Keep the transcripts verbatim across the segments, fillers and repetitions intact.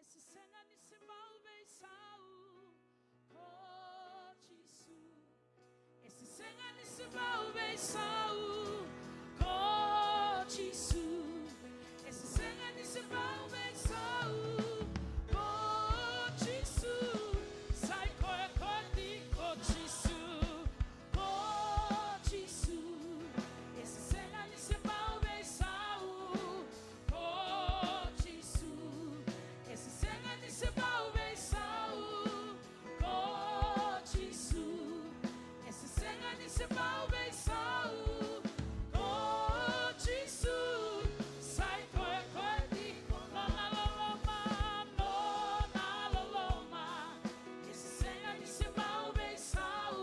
Se sega ni se bau veisau ko Jisu. E se sega ni se bau veisau ko Jisu. E se sega ni se bau veisau ko Jisu. Sa i koya koya tiko ko Jisu. Ko Jisu. E se sega ni se bau veisau ko Jisu. E se sega ni se bau veisau ko Jisu. E se sega ni se bau veisau ko Jisu. Sa i koya koya tiko nona loloma, nona loloma. E se sega ni se bau veisau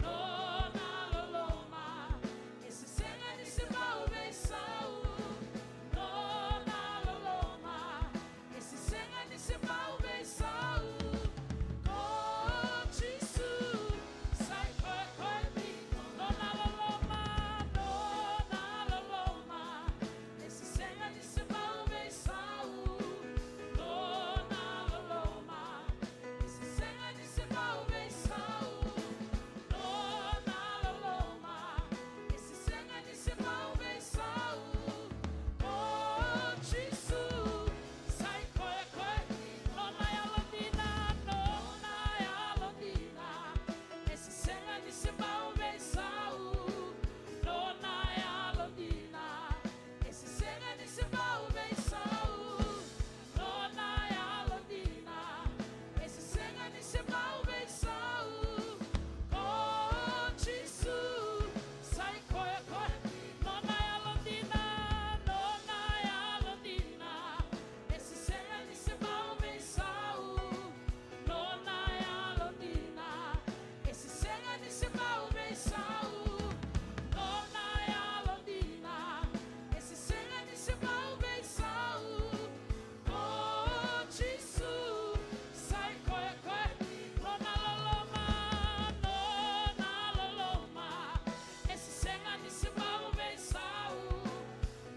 nona loloma. E se sega ni se bau veisau nona loloma. E se sega ni se bau veisau ko Jisu. Sa i koya koya tiko nona loloma, nona loloma. E se sega ni se bau veisau nona loloma. E se sega ni se bau veisau nona loloma. E se sega ni se bau veisau ko Jisu. Sa i koya koya nona yalodina, nona yalodina. E se sega ni se bau veisau nona yalodina. E se sega ni se bau veisau nona yalodina. E se sega ni se bau veisau ko Jisu. Sa i koya koya nona yalodina, nona yalodina. E se sega ni se bau veisau nona yalodina. E se sega ni se bau veisau nona yalodina. E se sega ni se bau veisau ko Jisu. Sa i koya koya nona loloma, nona loloma. E se sega ni se bau veisau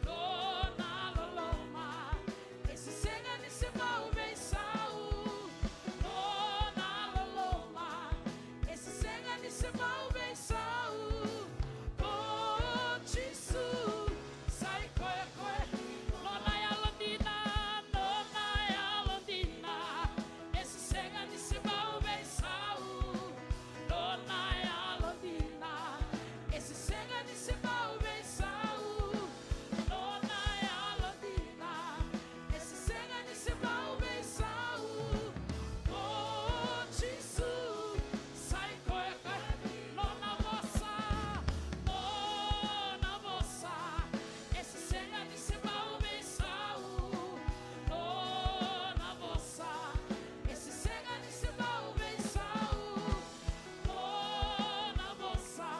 nona loloma. E se sega ni se bau veisau nona loloma. E se sega ni se bau veisau ko Jisu. Sa i koya koya nona yalodina, nona yalodina. E se sega ni se bau veisau nona yalodina. E se sega ni se bau veisau nona yalodina. E se sega ni se bau veisau ko Jisu. Sa i koya koya nona vosa, nona vosa. E se sega ni se bau veisau nona vosa. E se sega ni se bau veisau nona vosa.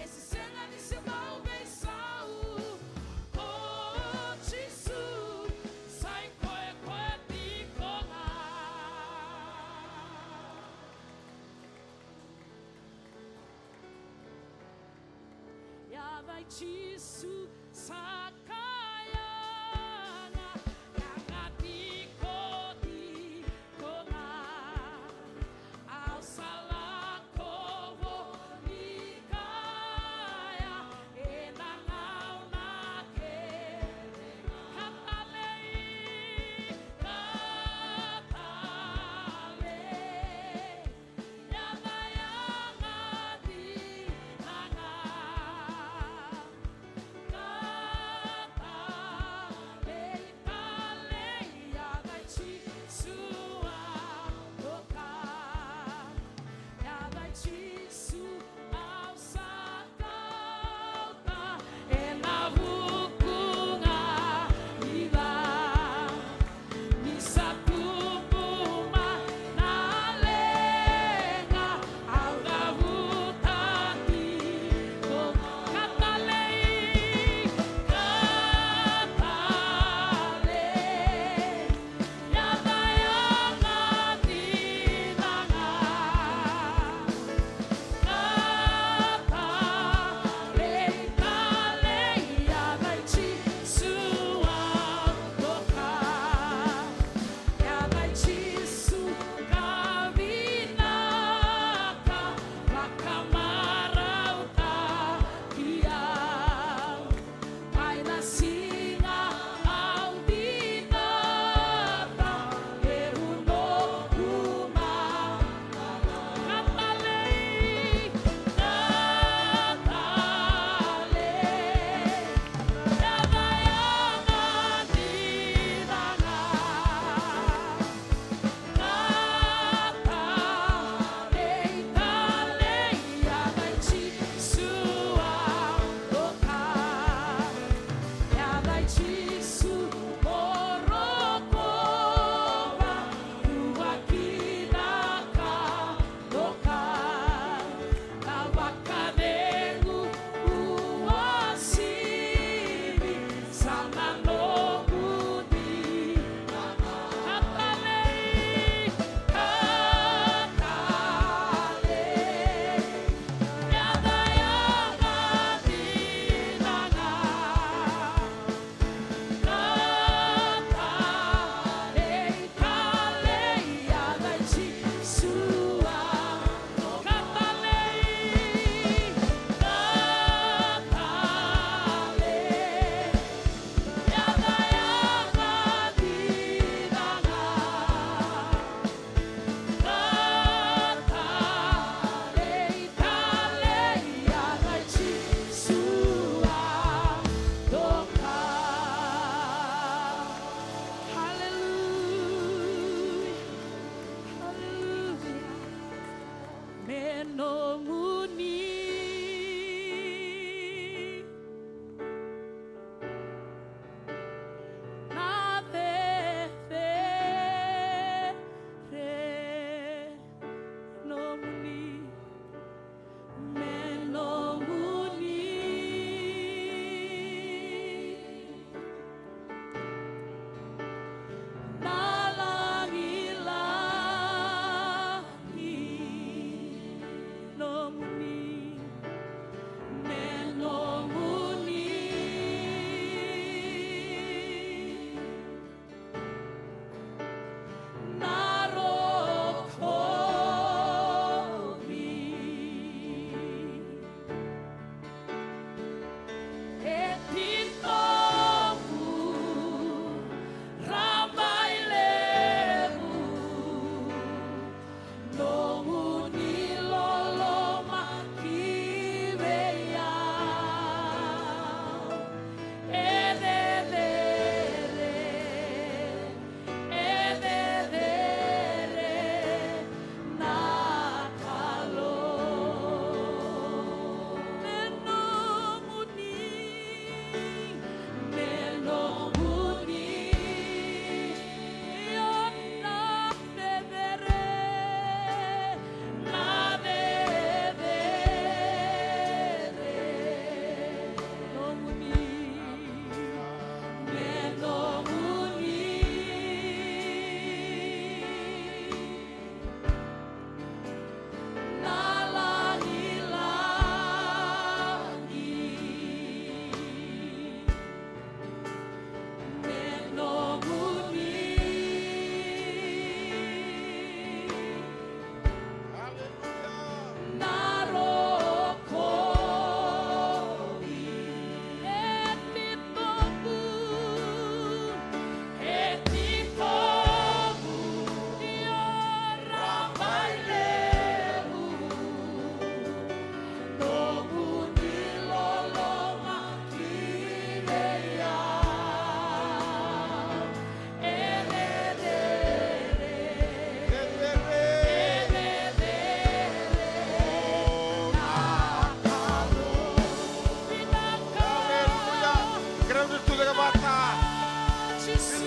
E se sega ni se bau veisau ko Jisu. Sa i koya koya tiko ga. Yaca i Jisu sa ka yaga, yaga tiko tiko ga. Au sa lako voli kaya ena gauna kece ga. Ka talei, ka talei. Yaga, yaga dina ga.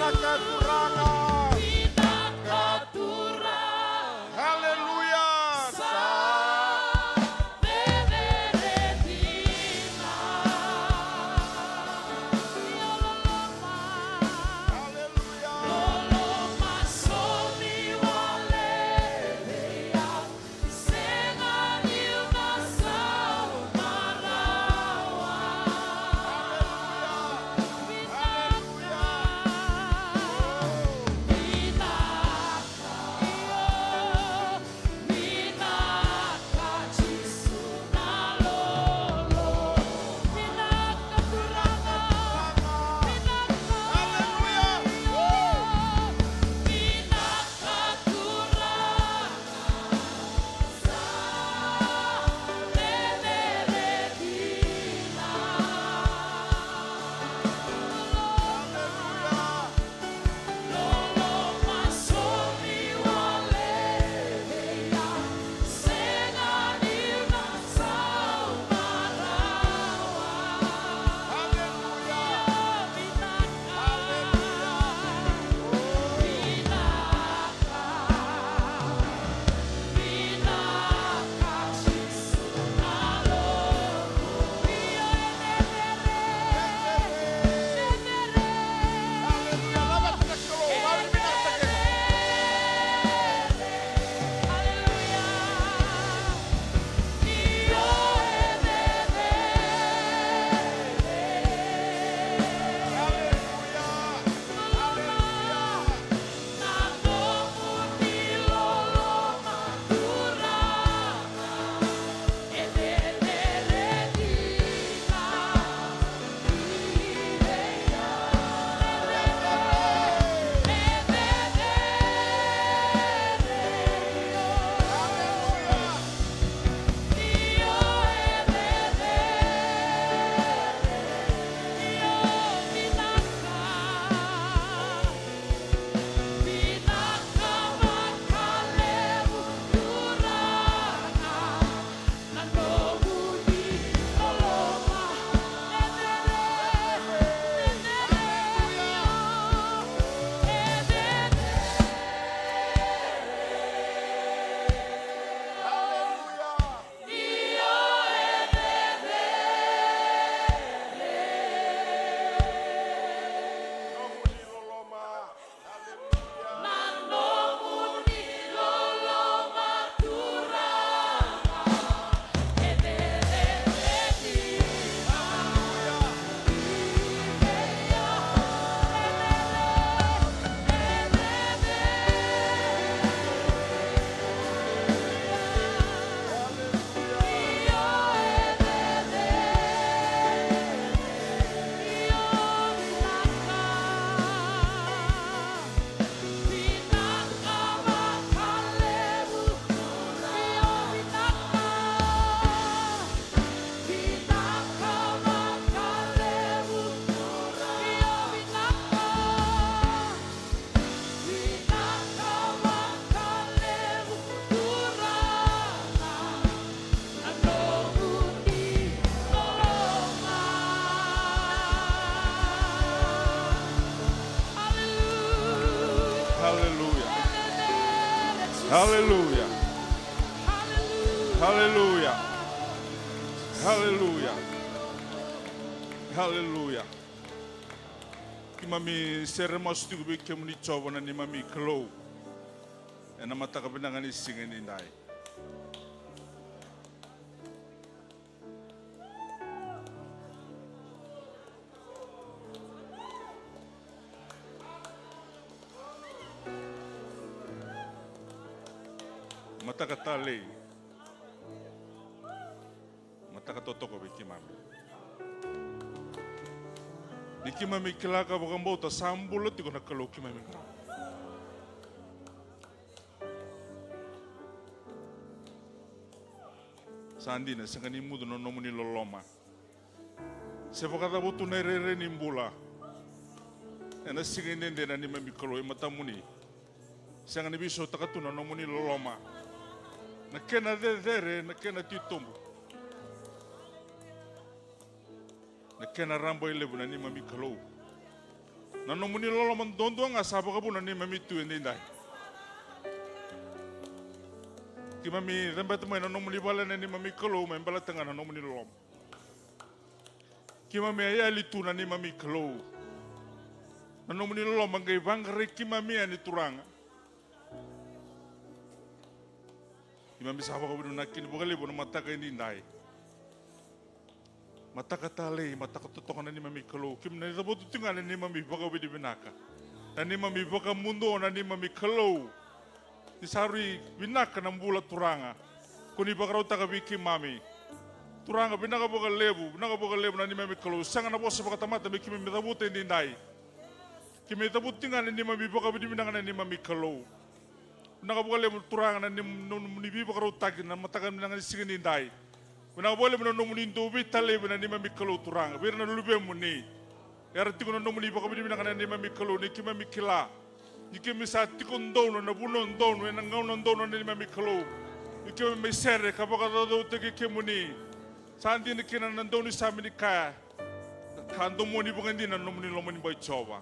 Vinaka Turaga. Vinaka Turaga. Haleluya. Sa cecere dina. Haleluya. Loloma somi wale vei au. Sega niu na sauma rawa. Haleluya. Haleluya. Vinaka, io, vinaka Jisu na lolo. Vinaka Turaga. Vinaka. Haleluya. Io, vinaka. Haleluya. Haleluya. Haleluya. Haleluya. Haleluya. Keimami sere masu tiko vei kemuni Jiova na neimami Kalou. Ena mataka vinaka ni siga nidai. Mataka talei. Mataka totoka vei keimami. Ni keimami kila ka vakabauta sa bula tiko na Kalou keimami. Sa dina, sega ni mudu na nomuni loloma. Se vakacava tu na irairai ni bula. Ena siga i dede na neimami Kalou e matamuni. Sega ni veisautaka tu na nomuni loloma. Na kena cecere, na kena titobu. Na kena rabailevu na neimami Kalou. Na nomuni loloma duadua ga sa vakavuna na neimami tu edaidai. Keimami cabeta mai na nomuni vale na neimami Kalou me baleta ga na nomuni loloma. Keimami a yali tu na neimami Kalou. Na nomuni loloma qai vaqarai keimami yani Turaga. Keimami sa vakavinavinaka kina vakalevu na mataka edaidai. Mataka talei, mataka totoka na neimami Kalou. Keimami na cavuta tiko ga na neimami vakavinavinaka. Na neimami vakamuduo na neimami Kalou. Ni sa rui vinaka na bula Turaga. Ko ni vakarautaka vei keimami. Turaga vinaka vakalevu, vinaka vakalevu na neimami Kalou. Sega na vosa vakatamata me keimami cavuta edaidai. Keimami cavuta tiko ga na neimami vakavinavinaka na neimami Kalou. Vinaka vakalevu Turaga na neim-, nomuni veivakarautaki na mataka vinaka ni siga edaidai. Vinaka vakalevu na nomuni dau veitalevi na neimami Kalou Turaga. Vei ira na luvemuni. Era tiko na nomuni vakavinavinaka na neimami Kalou ni keimami kila. Ni keimami sa tiko donu, na vanua donu, ena gauna donu na neimami Kalou. Ni keimami mai sere, ka vakacaucautaki kemuni. Sa dina kina na dau ni sa mani kaya. Ka domoni vakadina na nomuni loma ni bai Jiova.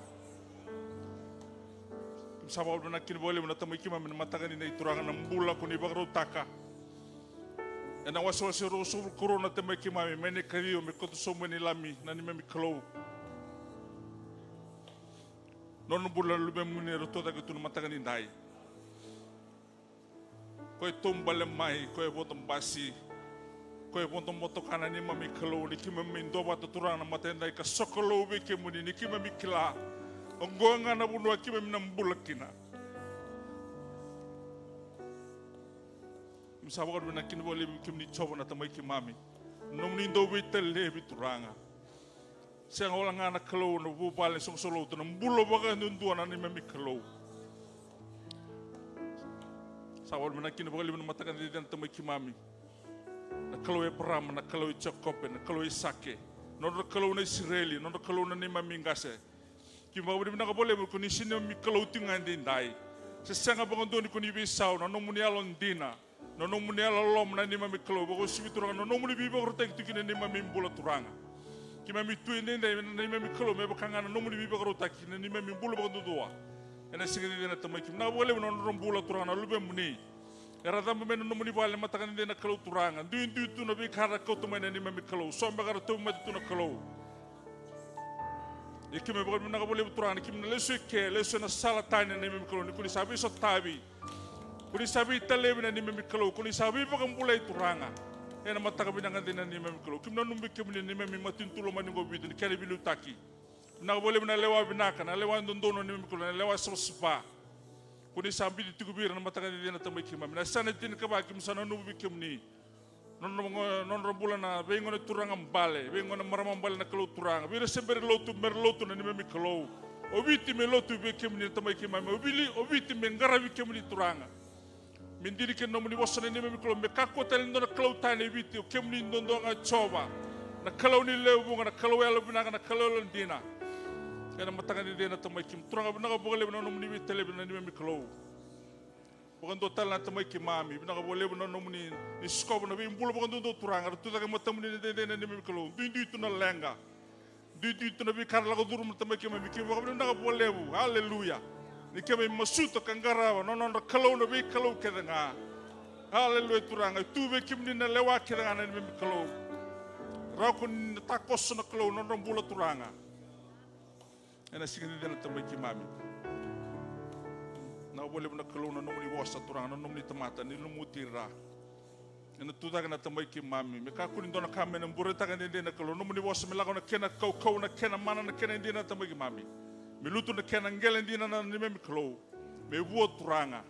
Keimami sa vakavinavinaka kina vakalevu na tamai keimami na mataka edaidai Turaga na bula ko ni vakarautaka. Ena wasewase ruasagavulu karua na tamai keimami, mai na ikaciwa, me koto sobu mai na Lami, na neimami Kalou. Nona bula na luvemuni era tucake tu na mataka edaidai. Ko e taubale mai, ko e vodo basi, ko e vodo motoka na neimami Kalou, ni keimami duavata Turaga na mataka edaidai ka sokalou vei kemuni, ni keimami kila. Oqo ga na vanua keimami na bula kina. Keimami sa vakavinavinaka kina vakalevu vei kemuni Jiova na tamai keimami. Nomuni dau veitalevi Turaga. Sega wale ga na Kalou na vuvale ni soqosoqo lotu, na bula vakaduadua na neimami Kalou. Sa vakavinavinaka kina vakalevu na mataka edaidai na tamai keimami. Na Kalou i Eparama, na Kalou i Jekope, na Kalou i Aisake. Nodra Kalou na Isireli, nodra Kalou na neimami qase. Keimami vakavinavinaka vakalevu ko ni sa neimami Kalou tiko ga edaidai. Se sega vakadua ni ko ni veisau, na nomuni yalodina. Na nomuni yalololoma na neimami Kalou, vakauasivi Turaga na nomuni veivakarautaki tu kina na neimami bula Turaga. Keimami tu edaidai na neimami Kalou, me vaka ga na nomuni veivakarautaki na neimami bula vakaduadua. Ena siga edaidai na tamai keimami. Vinaka vakalevu na nodra bula Turaga na luvemuni. Era caba mai na nomuni vale mataka edaidai na Kalou Turaga. Duidui tu na veika era kauta mai na neimami Kalou. So beka era tauvimate tu na Kalou. Ia keimami vakavinavinaka vakalevu Turaga ni keimami na lesu eke, lesu ena sala tani na neimami Kalou, ni ko ni sa veisotavi. Ko ni sa veitalevi na neimami Kalou, ko ni sa veivakabulai Turaga. Ena mataka vinaka edaidai na neimami Kalou. Keimami nanumi vei kemuni na neimami matanitu lomani qo Viti, na kena veiliutaki. Vinaka vakalevu na lewa vinaka, na lewa dodonu na neimami Kalou, na lewa savasava. Ko ni sa biuti tiko vei ira na mataka edaidai na tamai keimami. Na yasana tinikava keimami sa nanumi vei kemuni. Nodra, nodra bula na veigone turaga bale, veigone marama bale na Kalou Turaga. Vei ira se bera lotu, mera lotu na neimami Kalou. O Viti me lotu vei kemuni na tamai keimami. O Vili, o Viti me qaravi kemuni Turaga. Me dina kina nomuni vosa na neimami Kalou. Me kakua tale ni dua na kalou tani e Viti, o kemuni duadua ga Jiova. Na Kalou ni lewe vuqa, na Kalou yalovinaka, na Kalou yalodina. Ena mataka edaidai na tamai keimami. Turaga vinaka vakalevu na nomuni veitalevi na neimami Kalou. Vakadua tale na tamai keimami, vinaka vakalevu na nomuni ni sikova na veibula vakaduadua Turaga, era tu cake matamuni edaidai na neimami Kalou, duidui tu na leqa, duidui tu na veika era lako curuma na tamai keimami, keimami vakavinavinaka vakalevu, aleluya. Ni keimami masuta ka qarava na nodra Kalou na veikalou kece ga. Aleluya Turaga, e tu vei kemuni na lewa kece ga na neimami Kalou. Rawa ko ni na takoso na Kalou na nodra bula Turaga. Ena siga edaidai na tamai keimami. Vinaka vakalevu na Kalou na nomuni vosa Turaga, na nomuni tamata, ni lumuti ira. Ena tu cake na tamai keimami. Me kakua ni dua na ka me na buretaka edaidai na Kalou. Nomuni vosa me lako na kena kaukauwa, na kena mana, na kena dina na tamai keimami. Me lutu na kena qele dina na neimami Kalou. Me vua Turaga.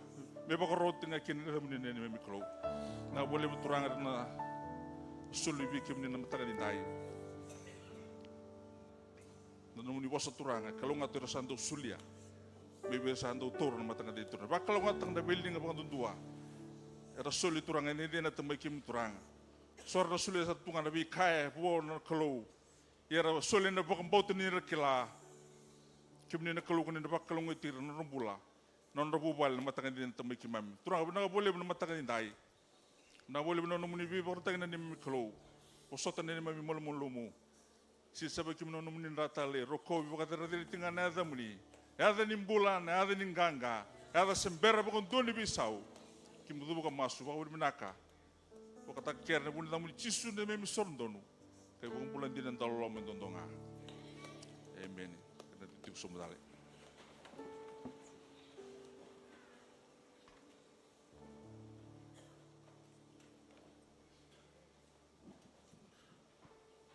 Me vakaroti ga kina na yacamuni na neimami Kalou. Vinaka vakalevu Turaga na soli vei kemuni na mataka edaidai. Na nomuni vosa Turaga, e kalougata ira sa dau solia. Mai vei ira sa dau taura na mataka edaidai Turaga. Vakalougatataka na veiliga vakadudua. Era soli Turaga, edaidai na tamai keimami Turaga. So era na solia sa tu ga na veika e vo na Kalou. Ia era soli ena vakabauta ni ra kila. Kemuni na Kalou ko ni na vakalougatataki ira na nodra bula. Na nodra vuvale na mataka edaidai na tamai keimami. Turaga vinaka vakalevu na mataka edaidai. Vinaka vakalevu na nomuni veivakarautaki na neimami Kalou. Vosota na neimami malumalumu. Sisava kemuni na nomuni dra talei, rokovi, vakaceracera tiko ga na yacamuni. Yaca ni bula, na yaca ni qaqa, yaca se bera vakadua ni veisau. Keimami cuva ka masu vakavinavinaka. Vakataka kere na vu ni yacamuni Jisu na neimami isoro donu. Ka ivakabula dina, dauloloma duadua ga. Emeni. Keda tiko sobu tale.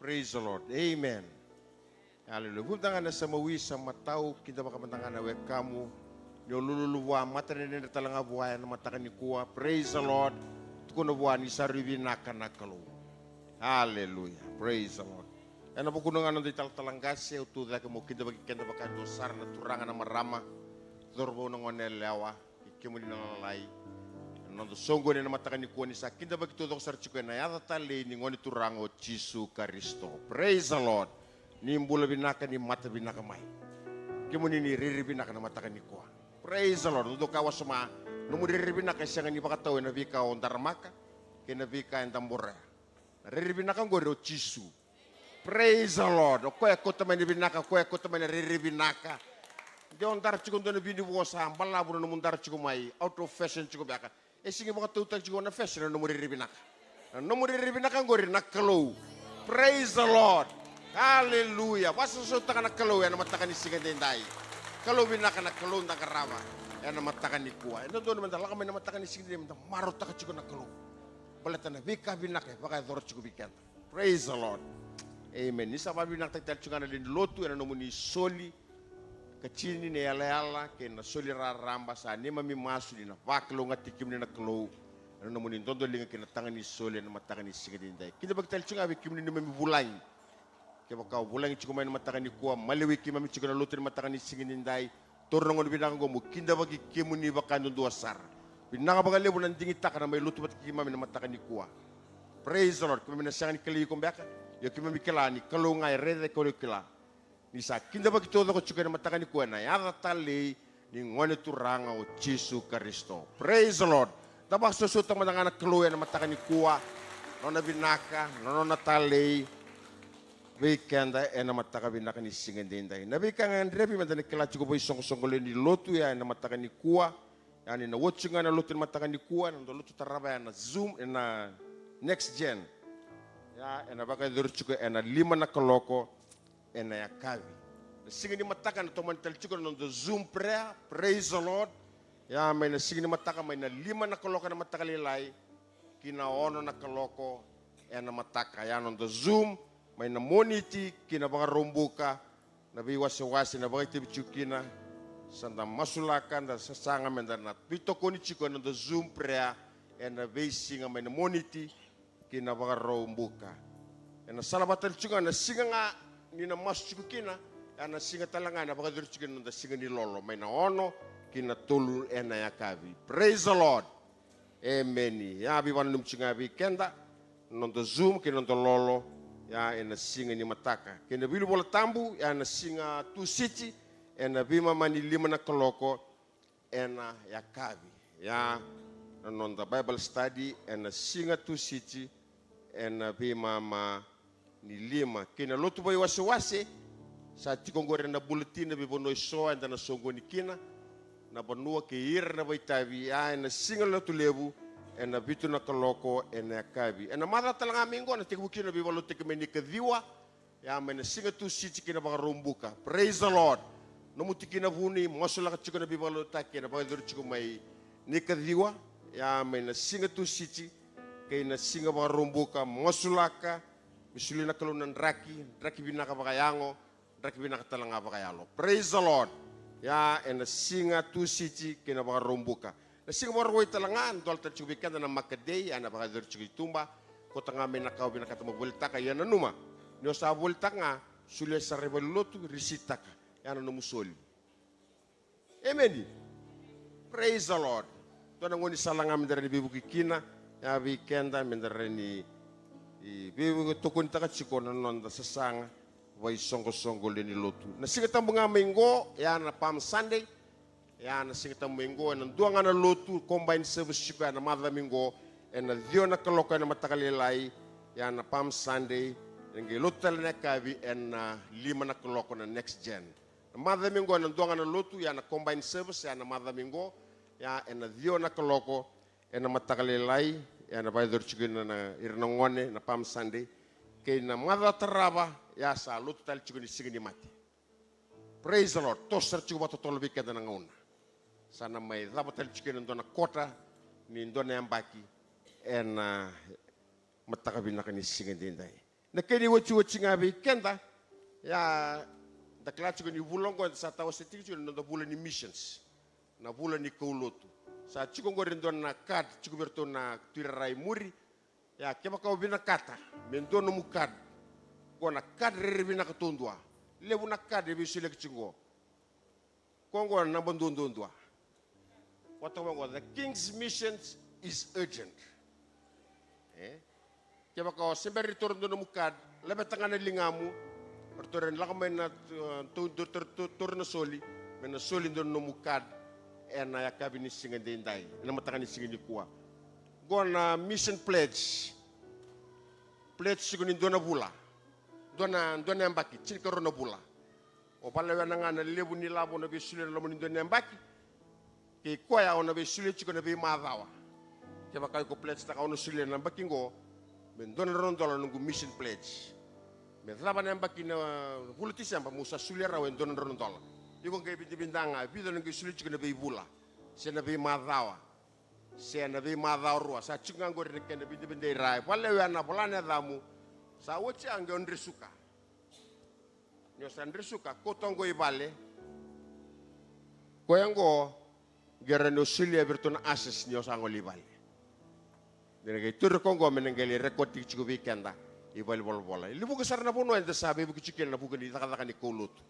Praise the Lord. Amen. Hallelujah. Vuta ga na samawi, sa matau, kidavaka mada ga na wekamu. Ni o lululu vua, mata dredredre tale ga vua ena mataka nikua. Praise the Lord. Tukuna vua ni sa rui vinaka na Kalou. Hallelujah. Praise the Lord. Ena vukuna ga na noda italatala qase, au tu cake meu kidavaki keda vakadua sara na turaga, na marama. Cauravou, na gone yalewa. Kei kemuni na lalai. Ena noda soqoni ena mataka nikua ni sa kidavaki taucoko sara tiko ena yaca talei ni Gone Turaga o Jisu Karisito. Praise the Lord. Ni bula vinaka, ni mata vinaka mai. Kemuni ni rairai vinaka na mataka nikua. Praise the Lord. Dodonu ka wasoma, nomu rairai vinaka e sega ni vakatau ena veika o daramaka kei na veika eda borea. Na rairai vinaka oqori o Jisu. Praise the Lord. O koya e kauta mai na vinaka, o koya e kauta mai na rairai vinaka. De o dara tiko dua na vinivo, sa balavu na nomu dara tiko mai, out of fashion tiko beka. E sega ni vakatautaki tiko na fashion na nomu rairai vinaka. Na nomu rairai vinaka oqori na Kalou. Praise the Lord. Hallelujah. Vakasausau taka na Kalou ena mataka ni siga daidai. Kalou vinaka, na Kalou da qarava ena mataka nikua. E dodonu meda lako mai na mataka ni siga daidai, meda marautaka tiko na Kalou. Baleta na veika vinaka e vakayacora tiko vei keda. Praise the Lord. Amen. Ni sa vakavinakataki tale tiko ga na lewe ni lotu ena nomuni soli, ka tini na yalayala kei na soli raraba, sa neimami masu ni na vakalougatataki kemuni na Kalou ena nomuni dodoliga kei na taga ni soli ena mataka ni siga daidai. Kidavaki tale tiko ga vei kemuni neimami vulagi. Kevaka o vulagi tiko mai na mataka nikua, maliwai keimami tiko na lotu ena mataka ni siga daidai. Taura na gauna vinaka oqo meu kidavaki kemuni vakayadudua sara. Vinaka vakalevu na digitaka na mai lotu vata kei keimami na mataka nikua. Praise the Lord. Keimami na sega ni kilai iko beka, ia keimami kila ni Kalou ga e raica, e kila. Ni sa kidavaki taucoko tiko ena mataka nikua ena yaca talei ni Gone Turaga o Jisu Karisito. Praise the Lord. Da vakasausautaka mada ga na Kalou ena mataka nikua, nona vinaka, na nona talei vei keda ena mataka vinaka ni siga daidai. Na veika ga e gadrevi meda na kila tiko vakaisoqosoqo lewe ni lotu ya ena mataka nikua. Ya ni na oti ga na lotu ena mataka nikua, ena noda lotu tarava ya na Zoom, ena Next Gen. Ya ena vakayacori tiko ena lima na kaloko ena yakavi. Na siga ni mataka ena tomani tale tiko na noda Zoom prayer, praise the Lord. Ya mai na siga ni mataka mai na lima na kaloko ena mataka lailai ki na ono na kaloko ena mataka. Ya noda Zoom mai na Moniti ki na Vakaraubuka, na veiwasewase na vakaitavi tiko kina. Sa da masulaka, da sasaga meda na veitokoni tiko ena noda Zoom prayer ena veisiga mai na Moniti ki na Vakaraubuka. Ena salavata tale tiko ga na siga ga ni na masu tiko kina, ya na siga tale ga ena vakayacori tiko kina na noda siga ni lolo mai na ono ki na tolu ena yakavi. Praise the Lord. Emeni. Ya veivakananumi tiko ga vei keda na noda Zoom kei na noda lolo ya ena siga ni mataka. Kei na veilivola tabu ya na siga Tusiti ena veimama ni lima na kaloko ena yakavi. Ya na noda Bible study ena siga Tusiti ena veimama ni lima. Kei na lotu vaiwasewase sa tiko oqori ena bulletin, na veivanua eso eda na soqoni kina, na vanua kei ira na vakaitavi, ya ena siga Lotulevu ena vitu na kaloko ena yakavi. Ena macawa tale ga mai oqo na tekivu kina na veivakalotutaki mai Nikaciwa, ya mai na siga Tusiti ki na Vakaraubuka. Praise the Lord. Nomu tikina vuni, masulaka tiko na veivakalotutaki ena vakayacori tiko mai Nikaciwa, ya mai na siga Tusiti kei na siga Vakaraubuka, masulaka. Me solia na Kalou na draki, draki vinaka vakayago, draki vinaka tale ga vakayalo. Praise the Lord. Ya ena siga Tusiti kei na Vakaraubuka. Na siga Vakarauwai tale ga, dola tale tiko vei keda na Market Day, ya na vakayacori tiko i tuba. Kauta ga mai na ka o vinakata mo volitaka, ia nanuma ni o sa volitaka ga, solia sara i valenilotu, risitaka. Ya na nomu soli. Emeni. Praise the Lord. Dua na gaunisala ga meda rawa ni veivuke kina, ya vei keda meda rawa ni, i, veivuke tokonitaka tiko na noda sasaga vaisoqosoqo lewe ni lotu. Na Siga Tabu ga mai qo, ya na Palm Sunday, ya na Siga Tabu mai qo, ena dua ga na lotu, combined service tiko ya na macawa mai qo, ena ciwa na kaloko ena mataka lailai, ya na Palm Sunday, Ena qai lotu tale na yakavi ena lima na kaloko na next gen. Na macawa mai qo ena dua ga na lotu, ia na combined service, ia na macawa mai qo, ia ena ciwa na kaloko, ena mataka lailai, ia na vakayacori tiko kina na, ira na gone, na Palm Sunday, kei na macawa tarava, ia sa lotu tale tiko ni Siga ni Mate. Praise the Lord. Toso sara tiko vakatotolo vei keda na gauna. Sa na mai cava tale tiko kina dua na kota ni dua na yabaki ena mataka vinaka ni siga edaidai. Na kena iotioti ga vei keda, ia, da kila tiko ni vula oqo eda sa tawase tiko tiko na noda vula ni missions. Na vula ni kaulotu. Sa tiko oqori e dua na card tiko vei iratou na tuirara i muri. Ia, kevaka o vinakata me dua nomu card, oqo na card rairai vinaka duadua. Levu na card e veisoliyaki tiko oqo. Ko oqo na naba duaduadua. Vata oqo, the King's mission is urgent. E? Kevaka o se bera ni taura dua nomu card, laveta ga na ligamu. O ratou era lako mai na, uh, tou, tou, tou, tou, taura na soli, me na soli dua nomu card ena yakavi ni siga edaidai, ena mataka ni siga nikua. Oqo na mission pledge. Pledge tiko ni dua na vula. Dua na, dua na yabaki, tinikarua na vula. O vakalewena ga na levu ni lavo o na veisolia ena loma ni dua na yabaki. Kei koya o na veisolia tiko ena veimacawa. Kevaka iko pledge-taka, au na solia ena yabaki oqo me dua na drau na dola na noqu mission pledge. Me cava na yabaki na vula Tiseba, meu sa solia rawa e dua na drau na dola. Iko qai vidavida ga vica o na qai solia tiko ena veivula, se na veimacawa, se na veimacawa rua. Sa tiko ga oqori na kena vidavidai ra. E vakalewena, vola na yacamu. Sa oti ya, qai o dresuka. Ni o sa dresuka, kauta oqo i vale. Koya oqo qai rawa ni o solia vei iratou na ushers ni o sa gole i vale. Ni na qai tauri koya oqo me na qai lai record-taki tiko vei keda i valenivolavola. E levu sara na vanua eda sa veivuke tiko kina ena vuku ni cakacaka ni kaulotu.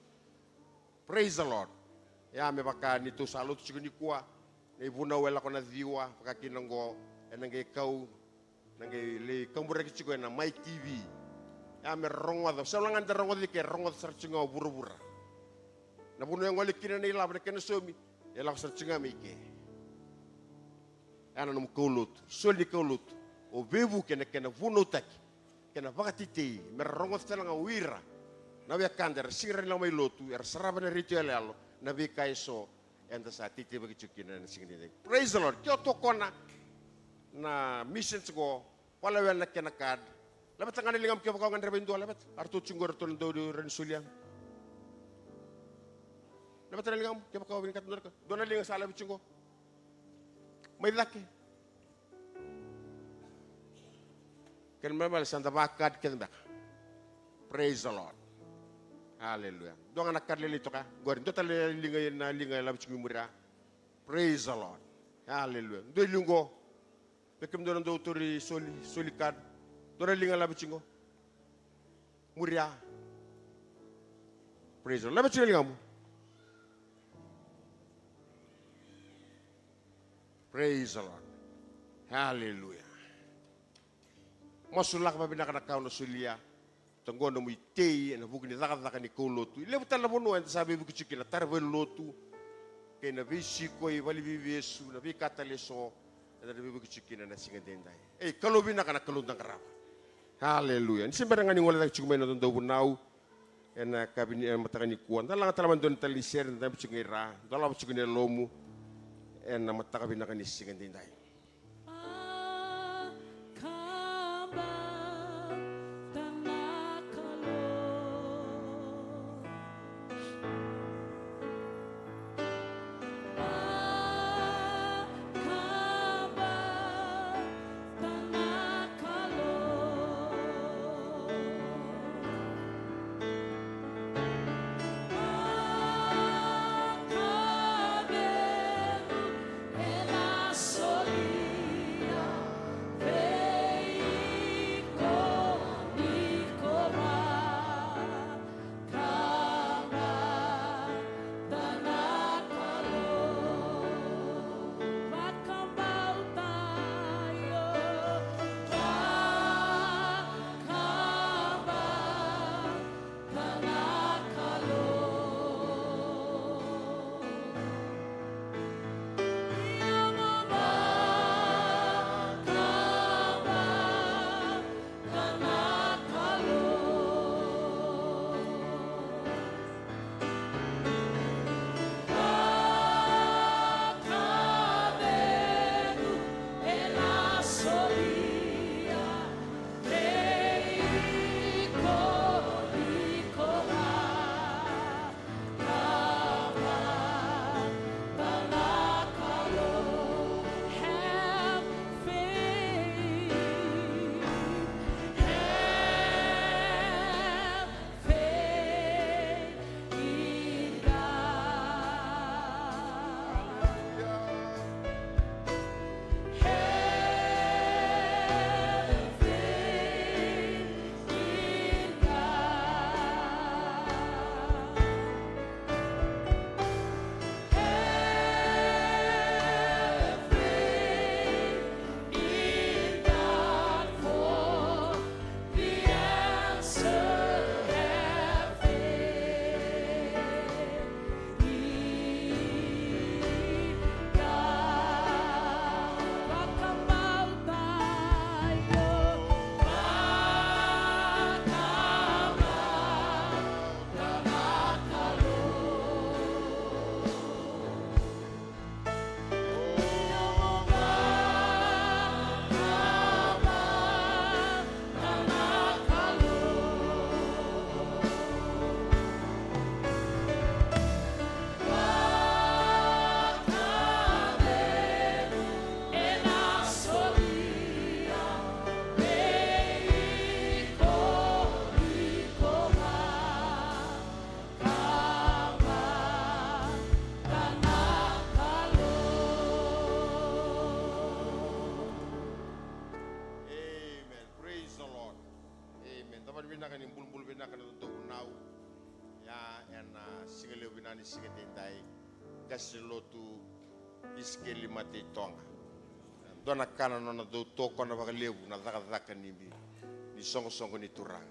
Praise the Lord. Ia, me vaka ni tou sa lotu tiko nikua, na ivunau e lako na ciwa, vaka kina oqo, ena qai kau, na qai lai kaburaki tiko ena Mai T V. Ia, me rogoca, sa lagani da rogoca i ke, rogoca sara tiko ga o vuravura. Na vanua e gole kina na ilavo, na kena saumi, e lako sara tiko ga mai ke. Ia na nomu kaulotu, soli ni kaulotu, o veivuke ena kena vunautaki, kena vakatetei, me ra rogoca tale ga o ira na wekada era sega ni rawa ni lako mai lotu, era sarava na retio yaloyalo, na veika eso eda sa teitei vaki tiko kina ena siga edaidai. Praise the Lord. Ke o tokona na missions oqo, vakalewena na kena card. Laveta ga na ligamu kevaka o gadreva e dua, laveta. Aratou tiko oqo, ratou na dau rawa ni solia. Laveta na ligamu kevaka o vinakata dua na ka. Dua na liga sa lave tiko oqo. Mai cake. Kena ibalebale sa da vakacard kece beka. Praise the Lord. Hallelujah. Dua ga na card lailai toka. Qori, dua tale na liga, na liga e lave tiko i muri ya. Praise the Lord. Hallelujah. Dua e liu qo. Vei kemudou na dau tauri soli, soli card. Dua na liga lave tiko qo. Muria. Praise the Lord. Lave tiko na ligamu. Praise the Lord. Hallelujah. Masulaka vakavinaka na ka o na solia. Oqo nomu itei ena vuku ni cakacaka ni kaulotu. E levu tale na vanua eda sa veivuke tiko kina, tara valenilotu, kei na veisiko i valeniveivesu, na veika tale eso eda na veivuke tiko kina ena siga edaidai. Ei, Kalou vinaka, na Kalou da qarava. Haleluya. Ni se bera ga ni gole cake tiko mai na noda dauvunau ena yakavi ni, ena mataka nikua, da laga tale mai dua na tale ni sere, da dabe tiko ga i ra, dolava tiko na yalomu ena mataka vinaka ni siga edaidai. Ni siga edaidai, qase ni lotu Isikeli Mataitoga. Dua na ka na nona dau tokona vakalevu na cakacaka ni, ni soqosoqo ni Turaga.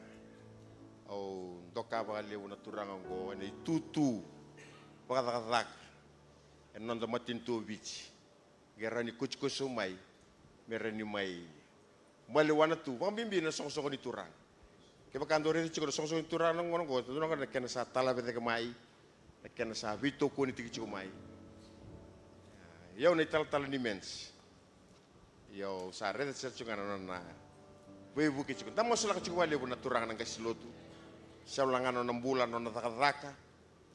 Au doka vakalevu na turaga oqo ena itutu vakacakacaka ena noda matanitu o Viti. Qai rawa ni kosikoso mai me rawa ni mai maliwai tu vakabibi na soqosoqo ni Turaga. Kevaka dou raica tiko na soqosoqo ni Turaga na gauna oqo, dou na gauna na kena sa talave cake mai, na kena sa veitokoni tiki tiko mai. Ia, au na italatala ni meds. Ia, au sa raica sara tiko ga na nona veivuke tiko. Da masulaka tiko vakalevu na turaga na qase lotu. Sa ula ga na nona bula, na nona cakacaka.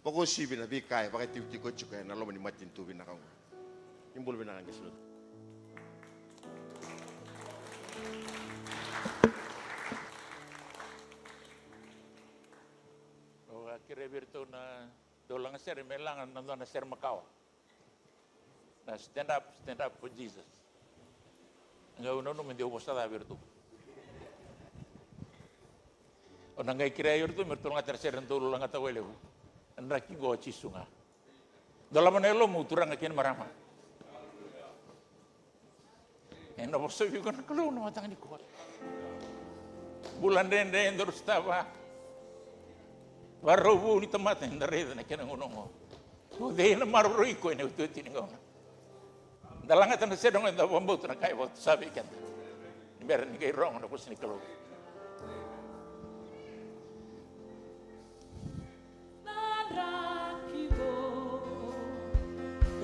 Vakauasivi na veika e vakaitikotiko tiko ena loma ni matanitu vinaka oqo. Ni bula vinaka qase lotu. Au a kerei vei iratou na dau laga sere me laga na dua na sere makawa. Na stand up, stand up for Jesus. Qai au nanuma me deu vosa ca vei iratou. O na qai kerea iratou me ratou lagata na sere na dau lagata vakalevu. Na draki qo o Jisu ga. Dolava na yalomu turaga kei na marama. Ena vosa vei iko na Kalou na mataka nikua. Bula dredre eda sotava. Vakarau vou ni tamata eda raica na kena gauna oqo. O cei ena maroroi iko ena iotioti ni gauna? Da lagata na sere oqo, eda vakabauta na ka e vakatusa vei keda. Ni bera ni qai rogo na vosa ni Kalou.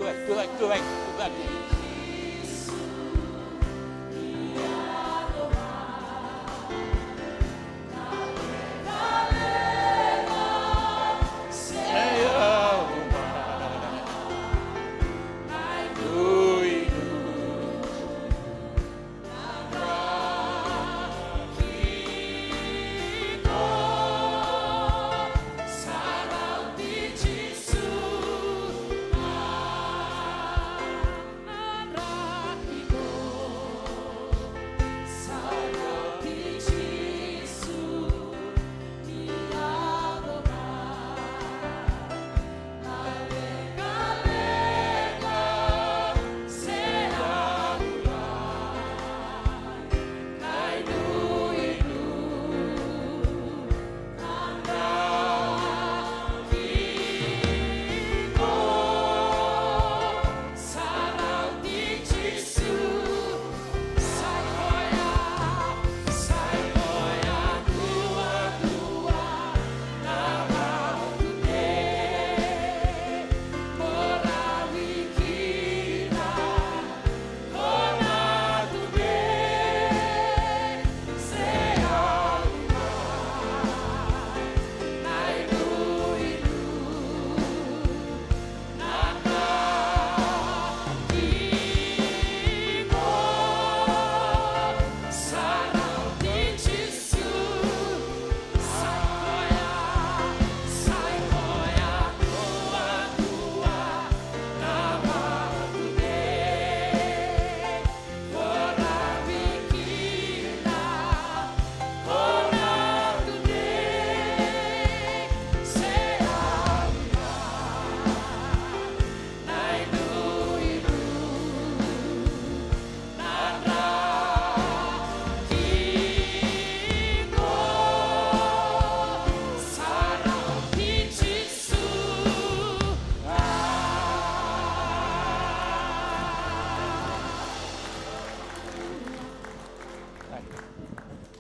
Tucake, tucake, tucake, tucake.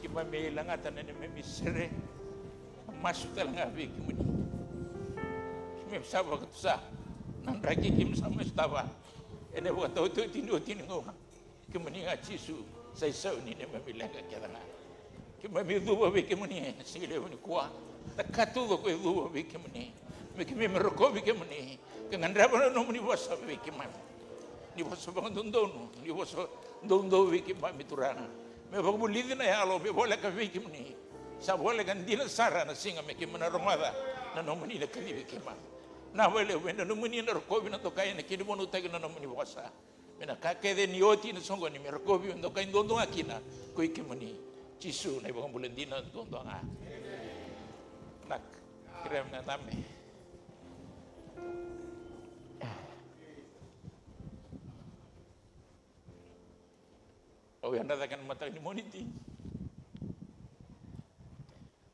Keimami lagata na neimami sere, masu tale ga vei kemuni. Keimami sa vakatusa na draki keimami sa mai sotava ena vakataotioti ni oti ni gauna. Kemuni ga Jisu sa isau ni neimami leqa kece ga. Keimami cuva vei kemuni ena siga levu nikua. Na ka taucoko e cuva vei kemuni. Me keimami rokovi kemuni ka gadreva na nomuni vosa vei keimami. Ni vosa vakadodonu, ni vosa doudou vei keimami Turaga. Me vakavulici na yalo, me voleka vei kemuni. Sa voleka dina sara na siga me keimami na rogoca na nomuni na kacivi keimami. Na vakalevu ena nomuni na rokovi, na dokai, na kena vunautaki na nomuni vosa. Me na ka kece ni oti na soqoni me rokovi, me dokai duadua ga kina ko i kemuni Jisu na iVakabula dina duadua ga. Na kerea me na dabe. Au yadra cake ena mataka ni Moniti.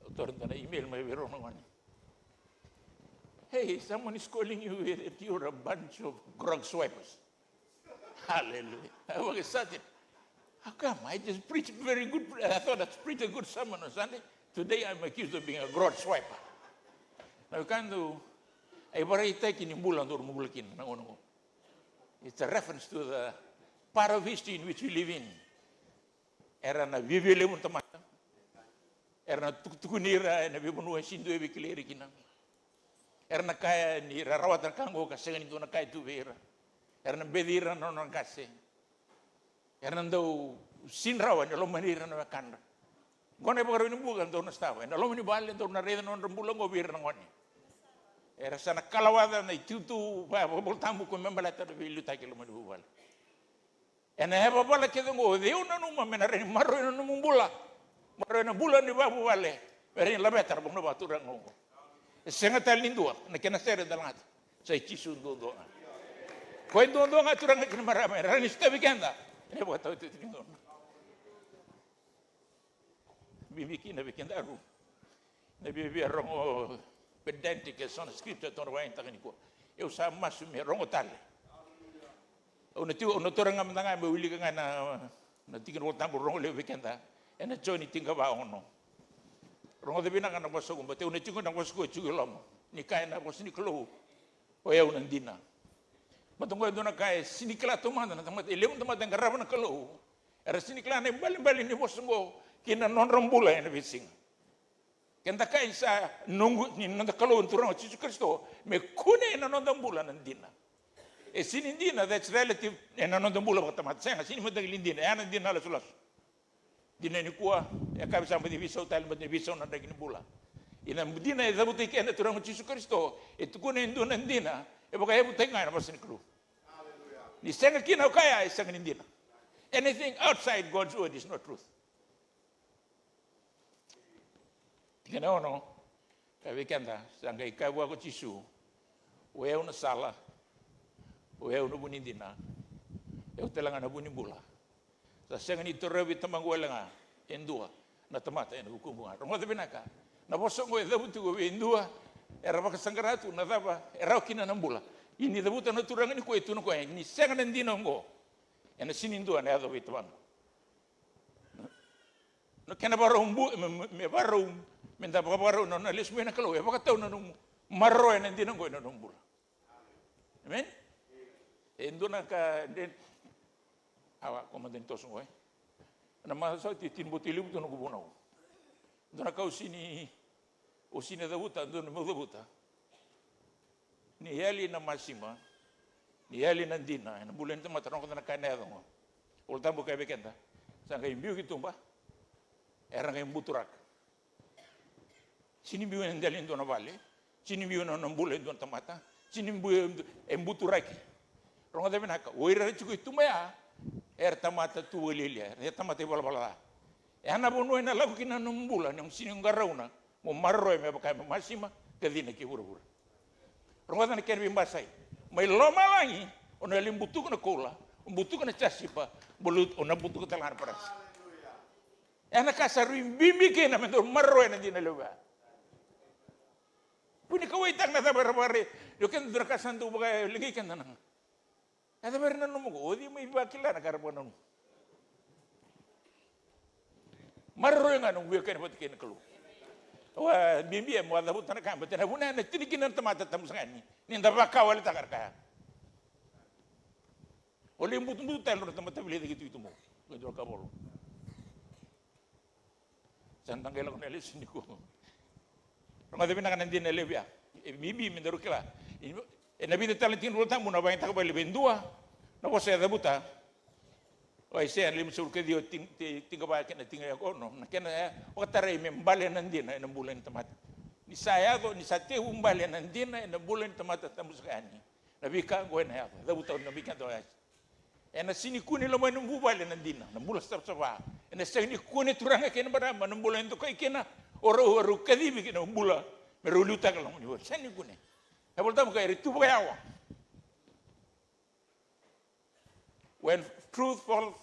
Au taura e dua na email mai vei rau na gone. Hey, someone is calling you that you're a bunch of grog swipers. Hallelujah. I was excited. How come? I just preached very good. I thought I preached a good sermon on Sunday. Today I'm accused of being a grog swiper. Na wekada, e vakaraitaki ni bula dou bula kina na gauna qo. It's a reference to the part of history in which we live in. Era na viavia levu na tamata. Era na tukutukuni ira ena veivanua e sega ni dua e veikilai ira kina. Era na kaya ni ra rawata na ka qo ka sega ni dua na ka e tu vei ira. Era na beci ira na nona qase. Era na dau sega ni rawa ni lomani ira na wekadra. Qo na ivakarau ni bula dou na sotava. Ena loma ni vale dou na raica na nodra bula qo vei ira na gone. Era sa na kalawaca na itutu vakaivolatabu ko me baleta na veiliutaki e loma ni vuvale. Ena yavavala kece oqo, o cei o nanuma me na rawa ni maroroi na nomu bula? Maroroi na bula ni vakavuvale. Me rawa ni laveta na vanua vakaturaga oqo. E sega tale ni dua na kena sere da lagata. Sa i Jisu duadua ga. Koya duadua ga, turaga kei na marama, e rawa ni sotavi keda ena ivakataotioti ni gauna. Bibi kina vei kedaru na viavia rogo pedantic e so na scripture tou na vakayagataka nikua. Au sa masu me rogo tale. Au na tiko, au na taura ga mada ga meu wilika ga na, na tiki ni Volatabu rogo levu vei keda. Ena Joni tinikava ono. Rogoca vinaka na vosa qo, baleta au na tiko na vosa qo e tiko i loma. Ni kaya na vosa ni Kalou, o yau na dina. Baleta qo e dua na ka e sega ni kila taumada na tamata, e levu na tamata e qarava na Kalou. Era sega ni kila na ibalebale ni vosa qo ki na nodra bula ena veisiga. Keda kaya ni sa noqu, ni noda Kalou na Turaga o Jisu Karisito, me kune ena noda bula na dina. E sega ni dina that's relative ena noda bula vakatamata. Sega, sega ni mataqali dina, e a na dina lasulasu. Dina nikua, e ka vei sa baci veisau tale, baci veisau na draki ni bula. Ia na dina e cavuta i keda na Turaga o Jisu Karisito, e tukuna e dua na dina e vakayavutaki ga ena vosa ni Kalou. Ni sega kina o kaya, e sega ni dina. Anything outside God's word is not truth. Tikina ono, kaya vei keda, sa qai kaya vua ko Jisu, o yau na sala, o yau na vu ni dina, o yau tale ga na vu ni bula. Sa sega ni torovi Tamaqu wale ga e dua na tamata ena vukuqu ga. Rogoca vinaka, na vosa oqo e cavuti tiko vei dua era vakasaqara tu na cava e rawa kina na bula. Ia ni cavuta na Turaga nikua, e tukuna o koya ni sega na dina oqo, ena sega ni dua na yaco vei Tamaqu. Na kena vakarau bu-, me, me, me vakarau, me da vakavakarau na nona lesu mai na Kalou, e vakatau na nomu maroroya na dina oqo ena nomu bula. Amen? E dua na ka, de, awa, ko mada ni toso oqo, e. Na macawa sa oti, tini botoi levu tu noqu vunau. Dua na ka au sega ni, au sega ni cavuta, dua na meu cavuta. Ni yali na masima, ni yali na dina ena bula ni tamata, rogoca na ka ena yaco qo. Volatabu kaya vei keda, sa qai biu ki tuba, era qai buturaka. Sega ni biu ena dela ni dua na vale, sega ni biu ena nona bula e dua na tamata, sega ni biu e, e buturaki. Rogoca vinaka, o ira era tiko i tuba ya, era tamata tu vakalialia, era tamata ivalavala ca. E a na vanua ena lako kina na nomu bula, ni o sega ni qarauna mo maroroya me vaka me masima, ka cina kei vuravura. Rogoca na kena veibasai. Mai lomalagi, o na lai butuka na koula, o butuka na jasipa, bula, o na butuka tale ga na parasa. E na ka sa rui bibi kina me dau maroroya na dina levu ya. Kua ni kauwaitaka na cava era vakaraitaka. Io, keda dua na ka sa dau vakaleqai keda na. E cava era nanuma qo? O cei mai vakila na ka era vakananuma? Maroroi ga na nomu veiwekani vata kei na Kalou. Au a bibi mo a cavuta na ka, baleta na vuna e na tini kina na tamata tabu saka yani, ni da vakawaletaka na ka ya. O lai butubutu tale na tamata vili cake tu i tuba. Qai dua na ka volo. Sa da qai lako na lesoni nikua. Rogoca vinaka na dina levu ya. E bibi me daru kila. E na vica tale na tikina Vola Tabu na vakayagataka vakalevu e dua na vosa e cavuta. O Aisea na limasagavulu ka ciwa, ti-, ti-, tinikava kei na tinikaono. Na kena, e, vakatarai me bale na dina e na bula ni tamata. Ni sa yaco, ni sa tekivu bale na dina e na bula ni tamata tabu saka yani, na veika oqo e na yaco. Cavuta na veika oqo e yaco. E na sega ni kune loma ni nomu vuvale na dina, na bula savasava. E na sega ni kune, turaga kei na marama, na bula e dokai kina o rau, o rau kacivi kina na bula me rau liutaka na loma ni vuvale. Sega ni kune. Na Vola Tabu kaya era tu vakayawa. When truth falls,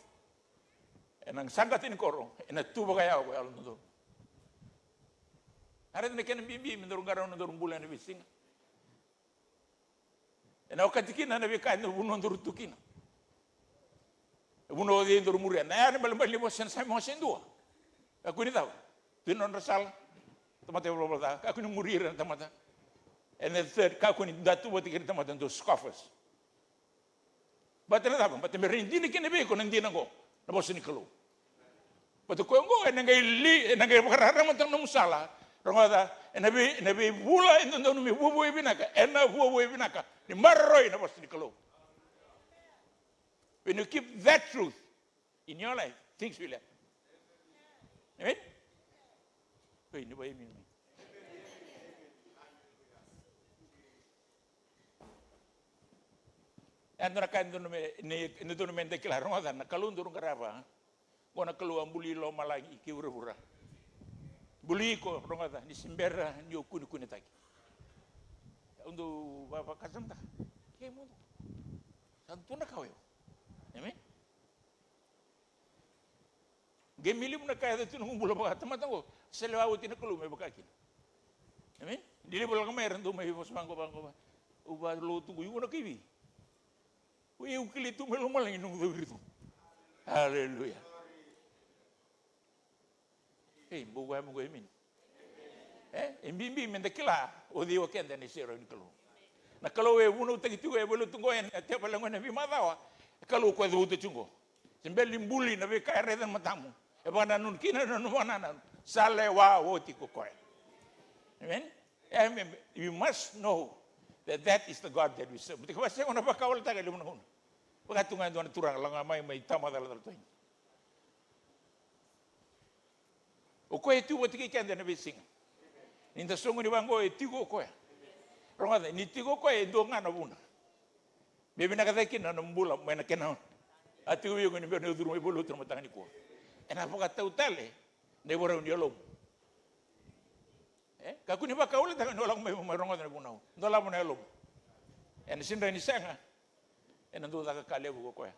ena saqata ni koro, ena tu vakayawa ko yalododonu. A raica na kena bibi me daru qarauna nodaru bula ena veisiga. Ena okati kina na veika e vanua daru tu kina. E vanua o cei daru muria. Na yaga ni balebale ni vosa ena Same wase dua. Kakua ni cava. Tu ena nodra sala. Tamata e valavala ca. Kakua ni muri ira na tamata. And the third, kakua ni da tu vata kei ira na tamata, those scoffers. Baleta na cava? Baleta me rai dina kina vei iko na dina oqo, na vosa ni Kalou. Baleta koya oqo ena qai li, ena qai vakararamataka na nomu sala. Rogoca, ena vei, ena veivula e dodonu me vuavuai vinaka, ena vuavuai vinaka ni maroroi na vosa ni Kalou. When you keep that truth in your life, things will happen. Amen? Oi, ni vakaimini mai. E dua na ka e dodonu me, ni, e dodonu me da kila, rogoca, na Kalou daru qarava. Qo na Kalou a buli lomalagi kei vuravura. Buli iko, rogoca, ni se bera ni o kunekunetaki. Au dau va-, vakasamataka. Kei mudu. Sa tu na ka oyo. Amen? Qai mai levu na ka e yaco tu na nomu bula vakatamata oqo, sa lewa oti na Kalou me vaka kina. Amen? Ni levu lako mai era dau mai vosa vaqo, vaqo, vaqo. Au valotu qo, iko na kaivi. O yau kilai tu mai lomalagi nomu cauri tu. Aleluya. Ei, bau vaya mo qo, amen. E, e bibi me da kila o cei o keda ena iserau ni Kalou. Na Kalou e vunautaki tiko e veilotu qo ena tevoro qo ena veimacawa. E Kalou koya e cavuta tiko qo. Se bera ni buli na veika e raica na matamu, e vakanananu kina na nomu vakanananu, sa lewa oti ko koya. Amen? Amen. We must know that that is the God that we serve. Baleta ke vakasega na vakawaletaka e levu na gauna. Vaka tu ga e dua na turaga lako ga mai, mai tamata calacalataki. O koya e tu vata kei keda ena veisiga. Ni da soqoni vaqo e tiko o koya. Rogoca, ni tiko o koya e dua ga na vuna. Me vinaka cake kina na nomu bula mai na kena a tiko vei iko ni bera ni o curu mai valotu na mataka nikua. Ena vakatau tale na ivakarau ni yalomu. E? Kakua ni vakawaletaka ni o lako mai mo mai rogoca na vunau. Dolava na yalomu. Ena sega ni sega. Ena dau caka ka levu ko koya.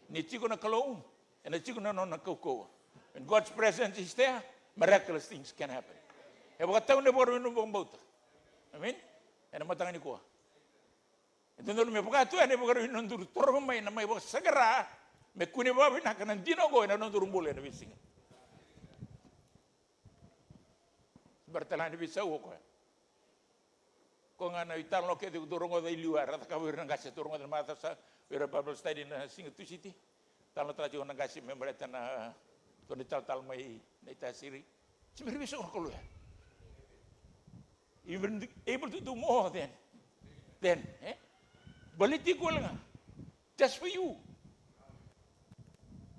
Ni tiko na Kalou, ena tiko na nona kaukauwa. When God's presence is there, miraculous things can happen. E vakatau na ivakarau ni nomu vakabauta. Amen? Ena mataka nikua. E dodonu me vaka tu ena ivakarau ni nodaru toro mai na mai vakasaqara me kune vakavinaka na dina oqo ena nodaru bula ena veisiga. Bara tale ga ni veisau o koya. Ko ga na italanoa kece ko tou rogoca i liu, era cakava o ira na qase, tou rogoca na macawa sa, o ira Bible study na siga Tusiti. Talanoataka tiko na qase me baleta na, tou na italatala mai na itasiri. Se bera ni veisau na Kalou ya. You were able to do more than, than, eh? Baleti iko wale ga. Just for you.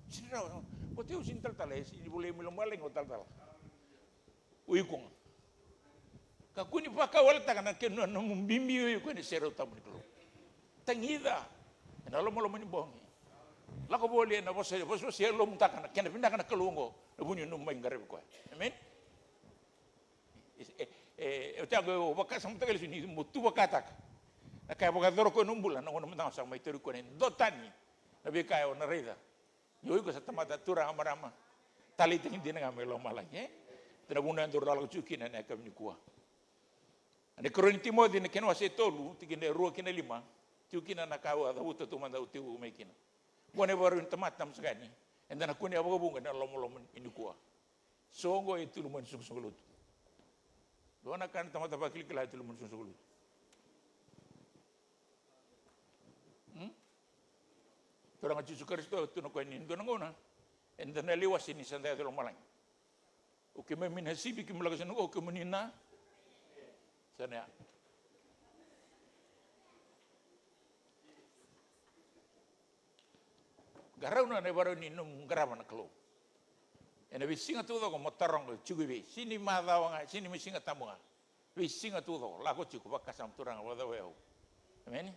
Sega ni rawa, o tei au sega ni talatala, e sega ni volai mai lomalagi o talatala. O iko ga. Kakua ni vakawaletaka na kena nomu bibi o iko ena iserau tabu ni Kalou. Tagica ena lomaloma ni bogi. Lako voli ena vosa, vosavosa e lomutaka na kena vinaka na Kalou oqo, na vu ni nomu mai qaravi koya. Amen? E, e, e, o tei au vakasamataka lesu ni mo tu vakataka na ka e vakayacora koya na bula, na gauna mada ga sa mai tauri koya na dua tani na veika o na raica. Ni o iko sa tamata, turaga, marama, taleitaki dina ga mai lomalagi, e? Ena vuna e daru lako tiko kina ena yakavi nikua. Ena ikarua ni Timoci na kena wase e tolu, tikina e rua kina lima, tiko kina na ka au a cavuta tu mada au tiko mai kina. Qo na ivakarau ni tamata, tamasakani, eda na kunea vakavuqa ena lomaloma nikua. So oqo e tiko mai na soqosoqo lotu. Dua na ka na tamata vakilakila e tiko mai na soqosoqo lotu. Hmm? Turaga Jisu Karisito, tukuna o koya ni dua na gauna eda na lai wasea ni sa da yaco i lomalagi. O keimami na sipi, keimami lako sara ga qo, o kemuni na. Sa na ya. Qarauna na ivakarau ni nomu qarava na Kalou. Ena veisiga taucoko mo taroga, tiko i vei? Sega ni macawa ga, sega ni mai Siga Tabu ga. Veisiga taucoko, lako tiko, vakasama, Turaga, vakacava o yau? Emeni?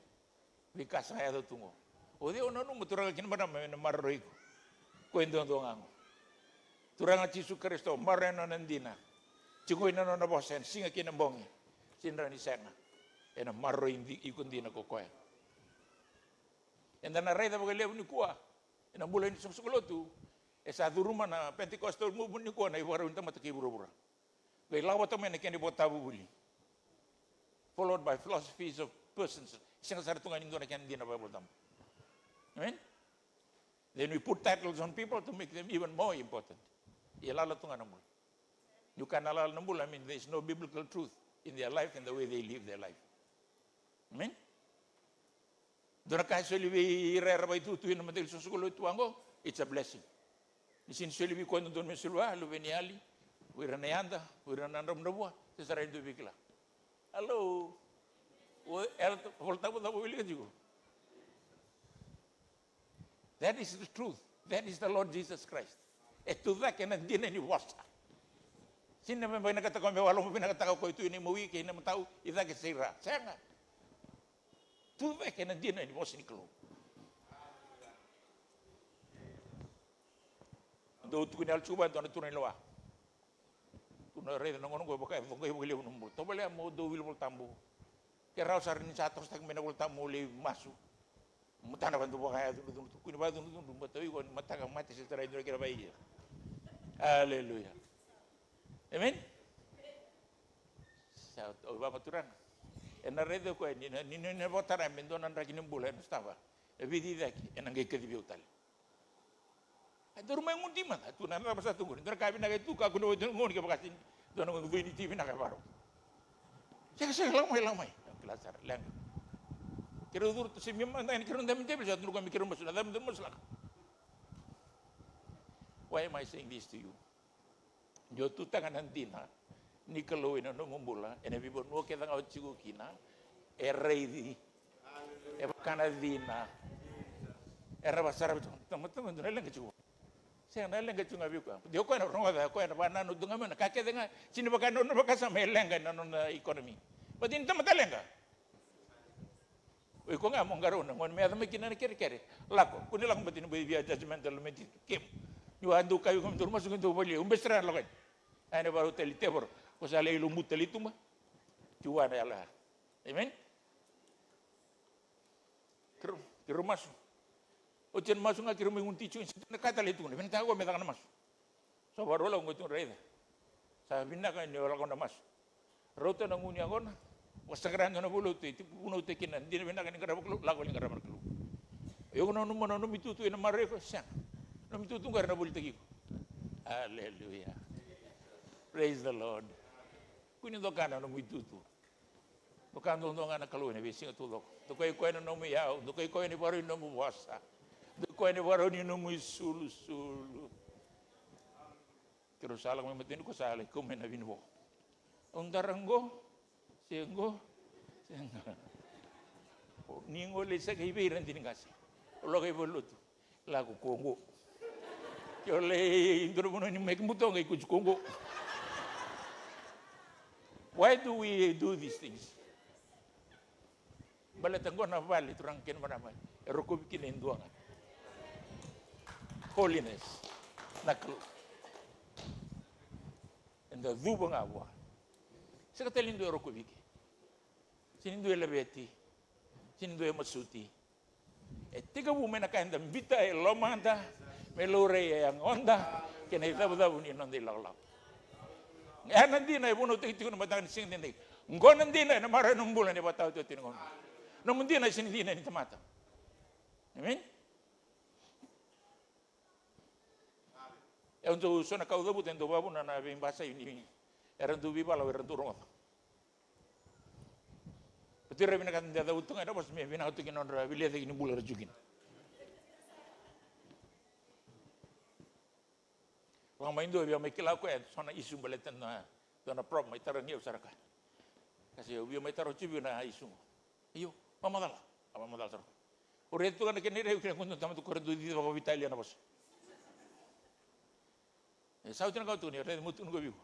Veika sa yaco tu qo. O cei o nanuma, turaga kei na marama, ena maroroi iko? Koya duadua ga qo. Turaga Jisu Karisito, maroroya na nona dina. Tiko ena nona vosa ena siga kei na bogi. Sega ni rawa ni sega. Ena maroroi iko dina ko koya. Eda na raica vakalevu nikua ena bula ni soqosoqo lotu. E sa curuma na Pentecostal movement nikua na ivakarau ni tamata kei vuravura. Qai lako vata mai na kena ivakatavuvuli. Followed by philosophies of persons. Sega sara tu ga ni dua na kena dina vakaivolatabu. Amen? Then we put titles on people to make them even more important. Ia lala tu ga na bula. Ni o kaya na lala na bula, I mean, there is no biblical truth in their life and the way they live their life. Amen? Dua na ka e soli vei ira era vakaitutu ina mataqali soqosoqo lotu vaqo, it's a blessing. Ni sega ni soli vei koya dodonu me soli vua, luve ni yali, o ira na yada, o ira na dravudravua, se sa rai dua vei kila. Hello. O, era, volatabu cava o wilika tiko? That is the truth. That is the Lord Jesus Christ. E tu cake na dina ni vosa. Sega ni me vinakata koya me walo, me vinakata koya tu ina imawi kei na matau, i cake se i ra. Sega. Tu cake na dina ni vosa ni Kalou. Dou tukuni yalo tiko vua e dua na turaga ni lewa. Tukuna, raica na gauna oqo, vaka e voqai vakalevu na bula. Tovolea mo dou wili Volatabu. Ke rawa sara ni sa tosotaki mai na Volatabu, mo lai masu. Matana vakadua vakayacudrucudru, kua ni vakacudrucudru, baleta o iko ni mataka mate se tarai dua na kena vakaia. Aleluya. Amen? Sa, au vakamaturaga. Ena raica o koya ni na, ni na, ni na vakatara me dua na draki ni bula ena sotava. E vici cake, ena qai kacivi au tale. E daru mai gunu tiko mada, tu na cava sa tu qori. Dua na ka vinaka e tu, kakua ni oti na gauna kevaka sega ni dua na gauna ni tiko vinaka e varo. Sega, sega, lako mai, lako mai. Kila sara, leqa. Keirau curu tu se mia mada, keirau dabe ni teveli, sa tu na koya me keirau masu, na dabe ni masu lako. Why am I saying this to you? Ni o tutaka na dina ni Kalou ena nomu bula, ena veivanua kece ga o tiko kina, e raici, e vaka na cina. Era vasara vei tamata, tamata, dua na leqa tiko. Sega, na leqa tiko ga vei koya. Dua o koya na rogoca, o koya na vakanananu tu ga mai na ka kece ga, sega ni vaka na nona vakasama e leqa ena nona economy. But ni tamata leqa. O iko ga mo qarauna, gauna me yaco mai kina na kerekere. Lako, kua ni lako bati ni boi via judgmental me ti kemu. Ni wa dou kavi komi dou masu komi dou valia, u besi sara na lako yani. Ai na varau tali tevoro, ko sa lai lobu tali tuba. Ti wa na yala. Amen? Kiro, kiro masu. O tien masu ga kiro mai gun ti tsu, na ka tali tukuna, vinaka ko me caka na masu. Sa varau lako qo tu raica. Sa vinaka ni o lako na masu. Rauta na gunu yaqona. Vakasaqara dua na vuli o tei, ti vunau tei kina, dina vinaka ni qarava Kalou, lako ni qarava na Kalou. Io, ko na nomu, na nomu itutu ena maroroi iko, sega. Nomu itutu qo era na volitaki iko. Aleluya. Praise the Lord. Kua ni doka na nomu itutu. Doka duadua ga na Kalou ena veisiga taucoko. Dokai koya na nomu iyau, dokai koya ni varau ni nomu vosa. Dokai koya ni varau ni nomu isulusulu. Keirau sa lako mai mateni ko sa lai kau mai na vinivo. Au dara qo, se qo, se qo. O, ni qo lai saka i vei ira dini qase. O lako i valenilotu. Lako ko qo. Ke o lai dua na vanua ni meke buto qai ko tsu ko qo. Why do we do these things? Baleta qo na vale turaga kei na marama e rokovi kina e dua ga. Holiness. Na Kalou. Eda cuva ga vua. Sega tale ni dua e rokovi ike. Sega ni dua e laveti. Sega ni dua e masuti. E tekivu mai na ka eda biuta e lomada, me laurai e yagoda kei na icavucavu ni noda ilakolako. E na dina e vunautaki tiko na mataka ni siga edaidai. Qo na dina ena maroroi na bula ni vakataotioti ni gauna. Nomu dina e sega ni dina ni tamata. Amen? E dau so na ka au cavuta e dau vakavuna na veibasai ni era dau veivala, era dau rogoca. Oti ira vinaka da cavuta ga ena vosa me vinaka tu kina nodra veiliutaki ni bula era tu kina. Lako mai dua via mai kila koya so na issue baleta na dua na problem, mai tarogi au sara kaya. Kasi au via mai taro tiko vei na issue qo. Io, mamacala. A mamacala sara. O raica tu ga na kena irairai kina qo dua tamata ko ra dau cici vakaveitalia na vosa. E sa oti na ka au tukuna, raica meu tukuna qo vei iko.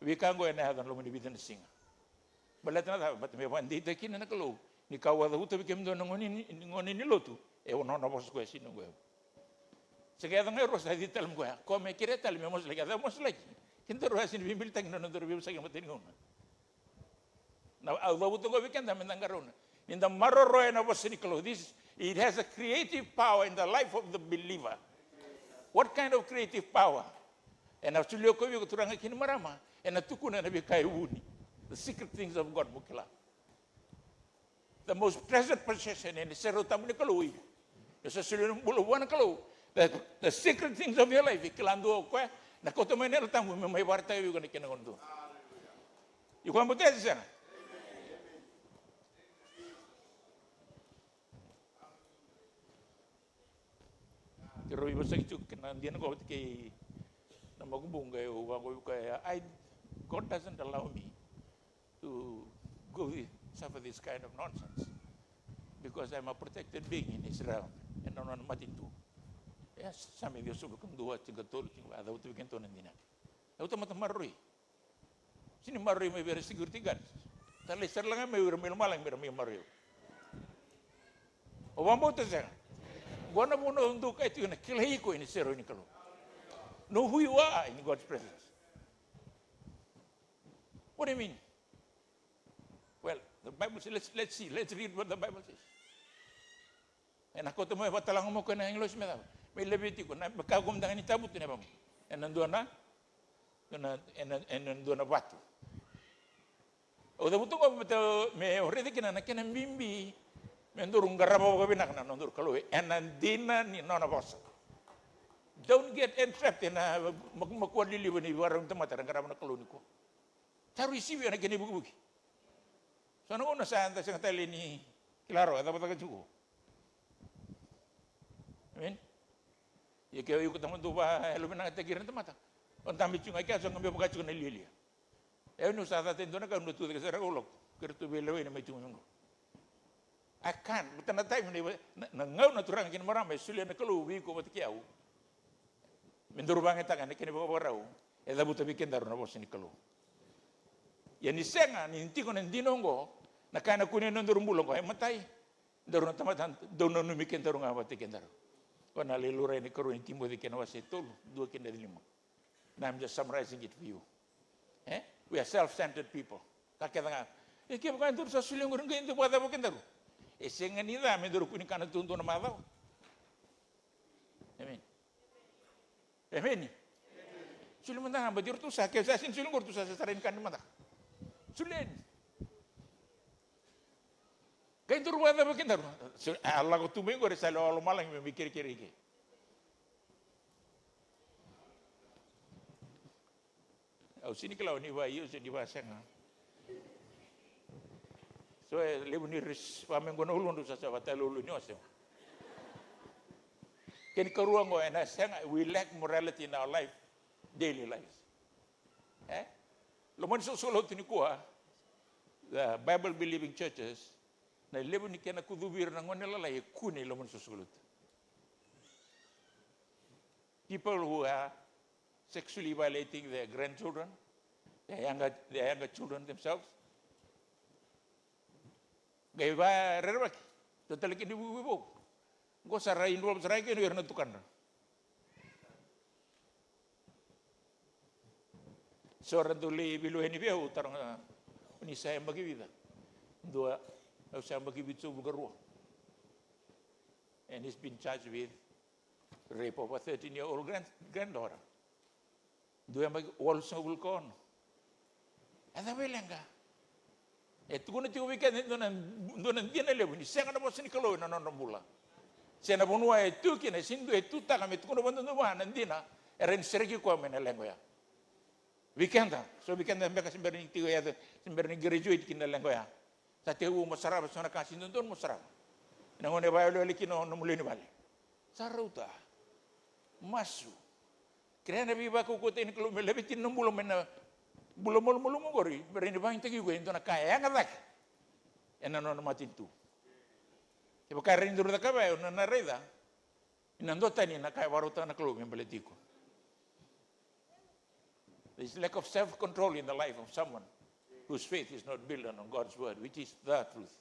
Veika qo ena yaco ena loma ni vica na siga. Baleta na cava? Baleta me vakadeitaki kina na Kalou ni ka au a cavuta vei kemudou na gone ni, ni gone ni lotu. E nona vosa koya sega ni qo. Se qai yaco ga e rua sa cici tale mai koya. Koya me kerea tale me masulaki, a cava masulaki? Kedaru a sega ni veibilitaki na nodaru veivosaki ena matanigauna. Na au cavuta qo vei keda me da qarauna. Ni da maroroya na vosa ni Kalou. This, it has a creative power in the life of the believer. What kind of creative power? Ena solia koya vei iko, turaga kei na marama, ena tukuna na veika e vuni. The secret things of God mo kila. The most treasured possession ena iserau tabu ni Kalou. Io, sa solia na bula vua na Kalou. The, the secret things of your life, e kila dua o koya, na kauta mai na Yalo Tabu me mai vakaraitaka vei iko na kena gauna dua. Iko a bauta se sega? Keirau veivosaki tiko kei na dina qo vata kei na makubuqu, au vaqo vei koya, I, God doesn't allow me to go thi-, suffer this kind of nonsense because I'm a protected being in Israel, ena nona matanitu. E, Same ciwasagavulu ka dua, tinikatolu, tinikava, cavuta vei kedatou na dina. Au tamata maroroi. Sega ni maroroi mai vei ira security guards. Talai sara ga mai o ira mai lomalagi me ra mai maroroi au. O vakabauta sega? Qo na vanua au dau kaya tiko na kilai iko ena iserau ni Kalou. Know who you are in God's presence. What do you mean? Well, the Bible says, let's, let's see, let's read what the Bible says. Ena kauta mai vakatalaga mai o koya na agilosi me cava? Me leveti iko, na me kakua mada ga ni tavutu na yavamuni ena dua na, dua na, ena, ena dua na vatu. Au cavuta qo me, me o raica kina na kena bibi me daru qarava vakavinaka na nodaru Kalou ena dina ni nona vosa. Don't get entrapped ena makumakua liliva ni vakarau ni tamata era qarava na Kalou nikua. Taru isivi ena kena ivukivuki. So na gauna sa da sega tale ni kila rawa e cava caka tiko. Amen. Ia ke o iko tamata dau vakayalovinakataki ira na tamata, o dabe tiko ga i kea, so ga me vaka tiko na lialia. E, niu sa cata e dua na ka, niu tucake sara ga au lako, keiratou veilewe mai tiko mai qo. I can't, baleta na time, na, na, na gauna, turaga kei na marama, e solia na Kalou vei iko vata kei au me daru vakayagataka na kena ivakavakarau, e cavuta vei kedaru na vosa ni Kalou. Ia ni sega ni tiko na dina oqo, na ka ena kune na nodaru bula oqo, e matai, daru na tamata dau nanumi kedaru ga vata kei kedaru. Ko na lai laurai na ikarua ni Timoci kei na wase tolu, dua kei na lima. Now I'm just summarizing it for you. Eh? We are self-centered people. Ka kece ga. E kevaka e daru sa solia oqori, qai dau vakacava kedaru? E sega ni ca me daru kua ni kana tu dua na macawa. Amen. Amen. Solia mada ga, baleta iratou sa, ke sa sega ni solia oqori, ratou sa, sa, sa rai ni kana mada. Solia yani. Qai daru vakacava kedaru? So, a lako tu mai oqori, sa lewa lomalagi me mai kerekere i ke. Au sega ni kila o ni vaka io se ni vaka sega. So e levu ni ris vaka mai qo na uludratou sa, sa vaka tale ulu ni ose. Kena ikarua qo, ena sega, we lack morality in our life, daily lives. E? Loma ni soqosoqo lotu nikua, the Bible believing churches, na levu ni kena kucuvi ira na gone lalai e kune i loma ni soqosoqo lotu. People who are sexually violating their grandchildren, their younger, their younger children themselves. Qai vakarerevaki, dua tale kina ivukivuki vou. Qo sa ra involve sara ga kina o ira na tukadra. So ra dau lai veilewe yani vei au, taroga, o ni sa yabaki vica? Dua, au sa yabaki vitusagavulu ka rua. And he's been charged with rape of a thirteen year old grand, granddaughter. Dua yabaki walusagavulu ka ono. E cava e leqa? E tukuna tiko vei keda e dua na, dua na dina levu ni sega na vosa ni Kalou ena nodra bula. Se na vanua e tu kina, e sega ni dua e tutaka me tukuna vakadodonu vua na dina, e rawa ni sereki koya mai na leqa oya. Vei keda, so vei keda beka se bera ni tiko yaco, se bera ni graduate kina na leqa oya. Sa tekivu mo sarava so na ka sega ni dodonu mo sarava. Ena gauna e vakayaloyalo kina o nomu lewe ni vale. Sa rauta. Masu. Kerea na veivakaukauwataki ni Kalou me laveti na bula mai na bula malumalumu oqori, me rawa ni vakayagataki iko e dua na ka e yaga cake ena nona matanitu. Kevaka e rawa ni daru cakava, o na, na raica ni na duatani na ka e vakarautaka na Kalou me baleti iko. There is lack of self-control in the life of someone whose faith is not built on God's word, which is the truth.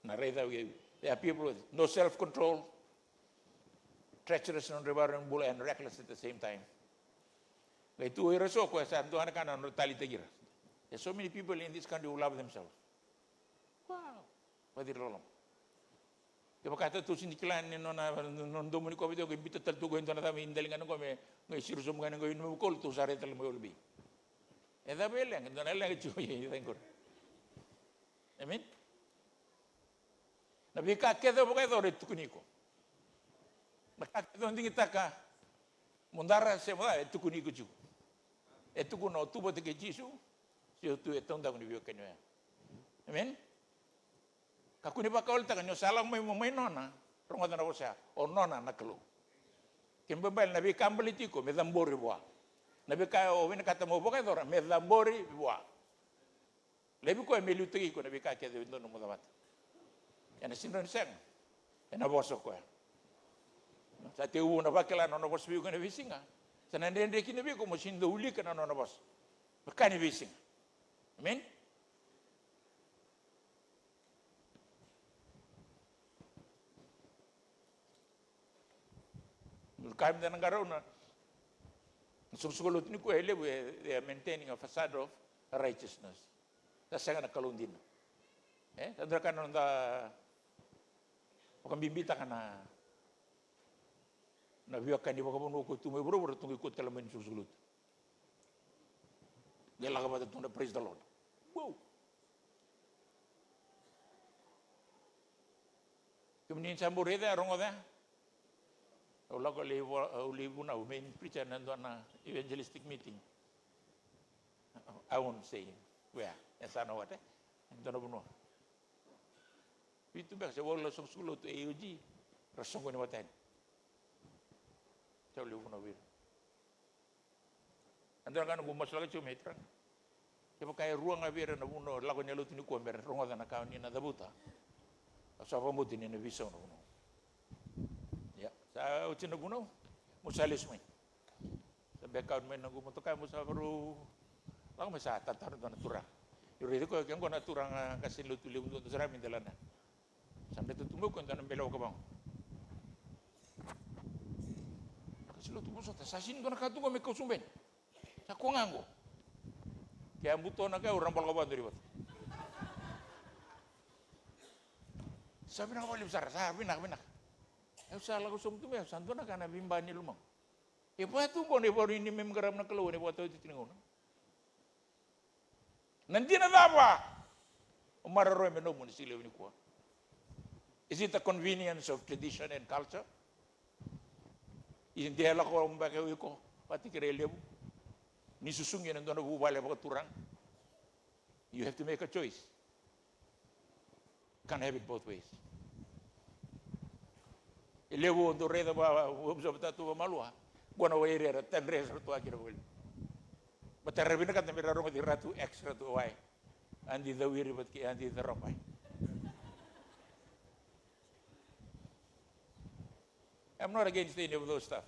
Na raica, we, there are people with no self-control, treacherous na nodra ivakarau ni bula, and reckless at the same time. Qai tu o ira so koya sa dua na ka na nodra taleitaki ira. There's so many people in this country who love themselves. Wow. Vaciri loloma. Kevaka tatou sega ni kila ni nona, nona domo ni koya vata qo, e biuta tale tu qo e dua na cava i daliga na qo me, qai siro sobu ga na qo i nomu kolo, tou sa rai tale mai Walubi. E cava e leqa? E dua na leqa tiko i cai qori. Amen. Na veika kece o vakayacora e tukuni iko. Na ka kece o digitaka mo dara se mo ca, e tukuni iko tiko. E tukuna o tu vata kei Jisu, se o tu e taudaku ni veiwekani oya. Amen. Kakua ni vakawaletaka ni o sa lako mai mo mai nona, rogoca na vosa ya, o nona na Kalou. Kena ibalebale na veika baleti iko me cabori vua. Na veika o vinakata mo vakayacora me cabori vua. Laivi koya me liutaki iko na veika kece e dodonu mo cavata. Ena sega ni sega. Ena vosa o koya. Sa tekivu na vakila na nona vosa vei iko ena veisiga. Sa na dredre kina vei iko mo sega ni dau wilika na nona vosa. Me ka ni veisiga. Amen. Ka meda na qarauna na soqosoqo lotu nikua e levu, e, they are maintaining a facade of righteousness. Sa sega na Kalou dina. E, sa dua na ka na noda vakabibitaka na, na veiwekani vakavanua ko tu mai vuravura, tu qai ko tale mai na soqosoqo lotu. Qai lako vata tu na praise the Lord. Wow. Kemuni sa bau raica, rogoca. Au lako lai vo-, au lai vunau, main preacher na dua na evangelistic meeting. I won't say where, e sa na wate. Dua na vanua. Vitu beka se wala soqosoqo lotu A O G, ra soqoni vata yani. Sa au lai vunau vei ira. A dua na ka noqu masulaka tiko mai Turaga. Kevaka e rua ga vei ira na vunau lako ni lotu nikua me ra rogoca na ka ni na cavuta, au sa vakabauta ni na veisau na vunau. Ia, sa oti na vunau, meu sa lesu mai. Sa back out mai na noqu motoka, meu sa varau lako mai, sa tataro dua na turaga. Io, raici koya, ke qo na turaga qase ni lotu levu duadua sara mai Delana. Sa beta tu mai o koya e dua na bele vakavako. Qase lotu vosota, sa sega ni dua na ka tu qo me kau sobu yani. Sa koya ga qo. Ke a buto na ka, au rabolaka vakadua i vata. Sa vinaka vakalevu sara, sa vinaka, vinaka. Au sa lako sobu tu mai, au sa dua na ka na veiba ni lomaqu. E vaka tu qo na ivakarau ni neimami qarava na Kalou ena ivakataotioti ni gauna. Na dina cava o maroroya me nomu na siga levu nikua? Is it a convenience of tradition and culture? Is it e lako beka o iko vata kei ira e levu ni susugi ena dua na vuvale vakaturaga? You have to make a choice. Can't have it both ways. E levu au dau raica va, au observe-taka tu vakamalua. Qo na wai rere, tadre sara tu ga kina voli. Baleta era vinakata me ra rogoci Ratu X, Ratu Y. Adi Cawiri vata kei Adi Carobai. I'm not against any of those stuff.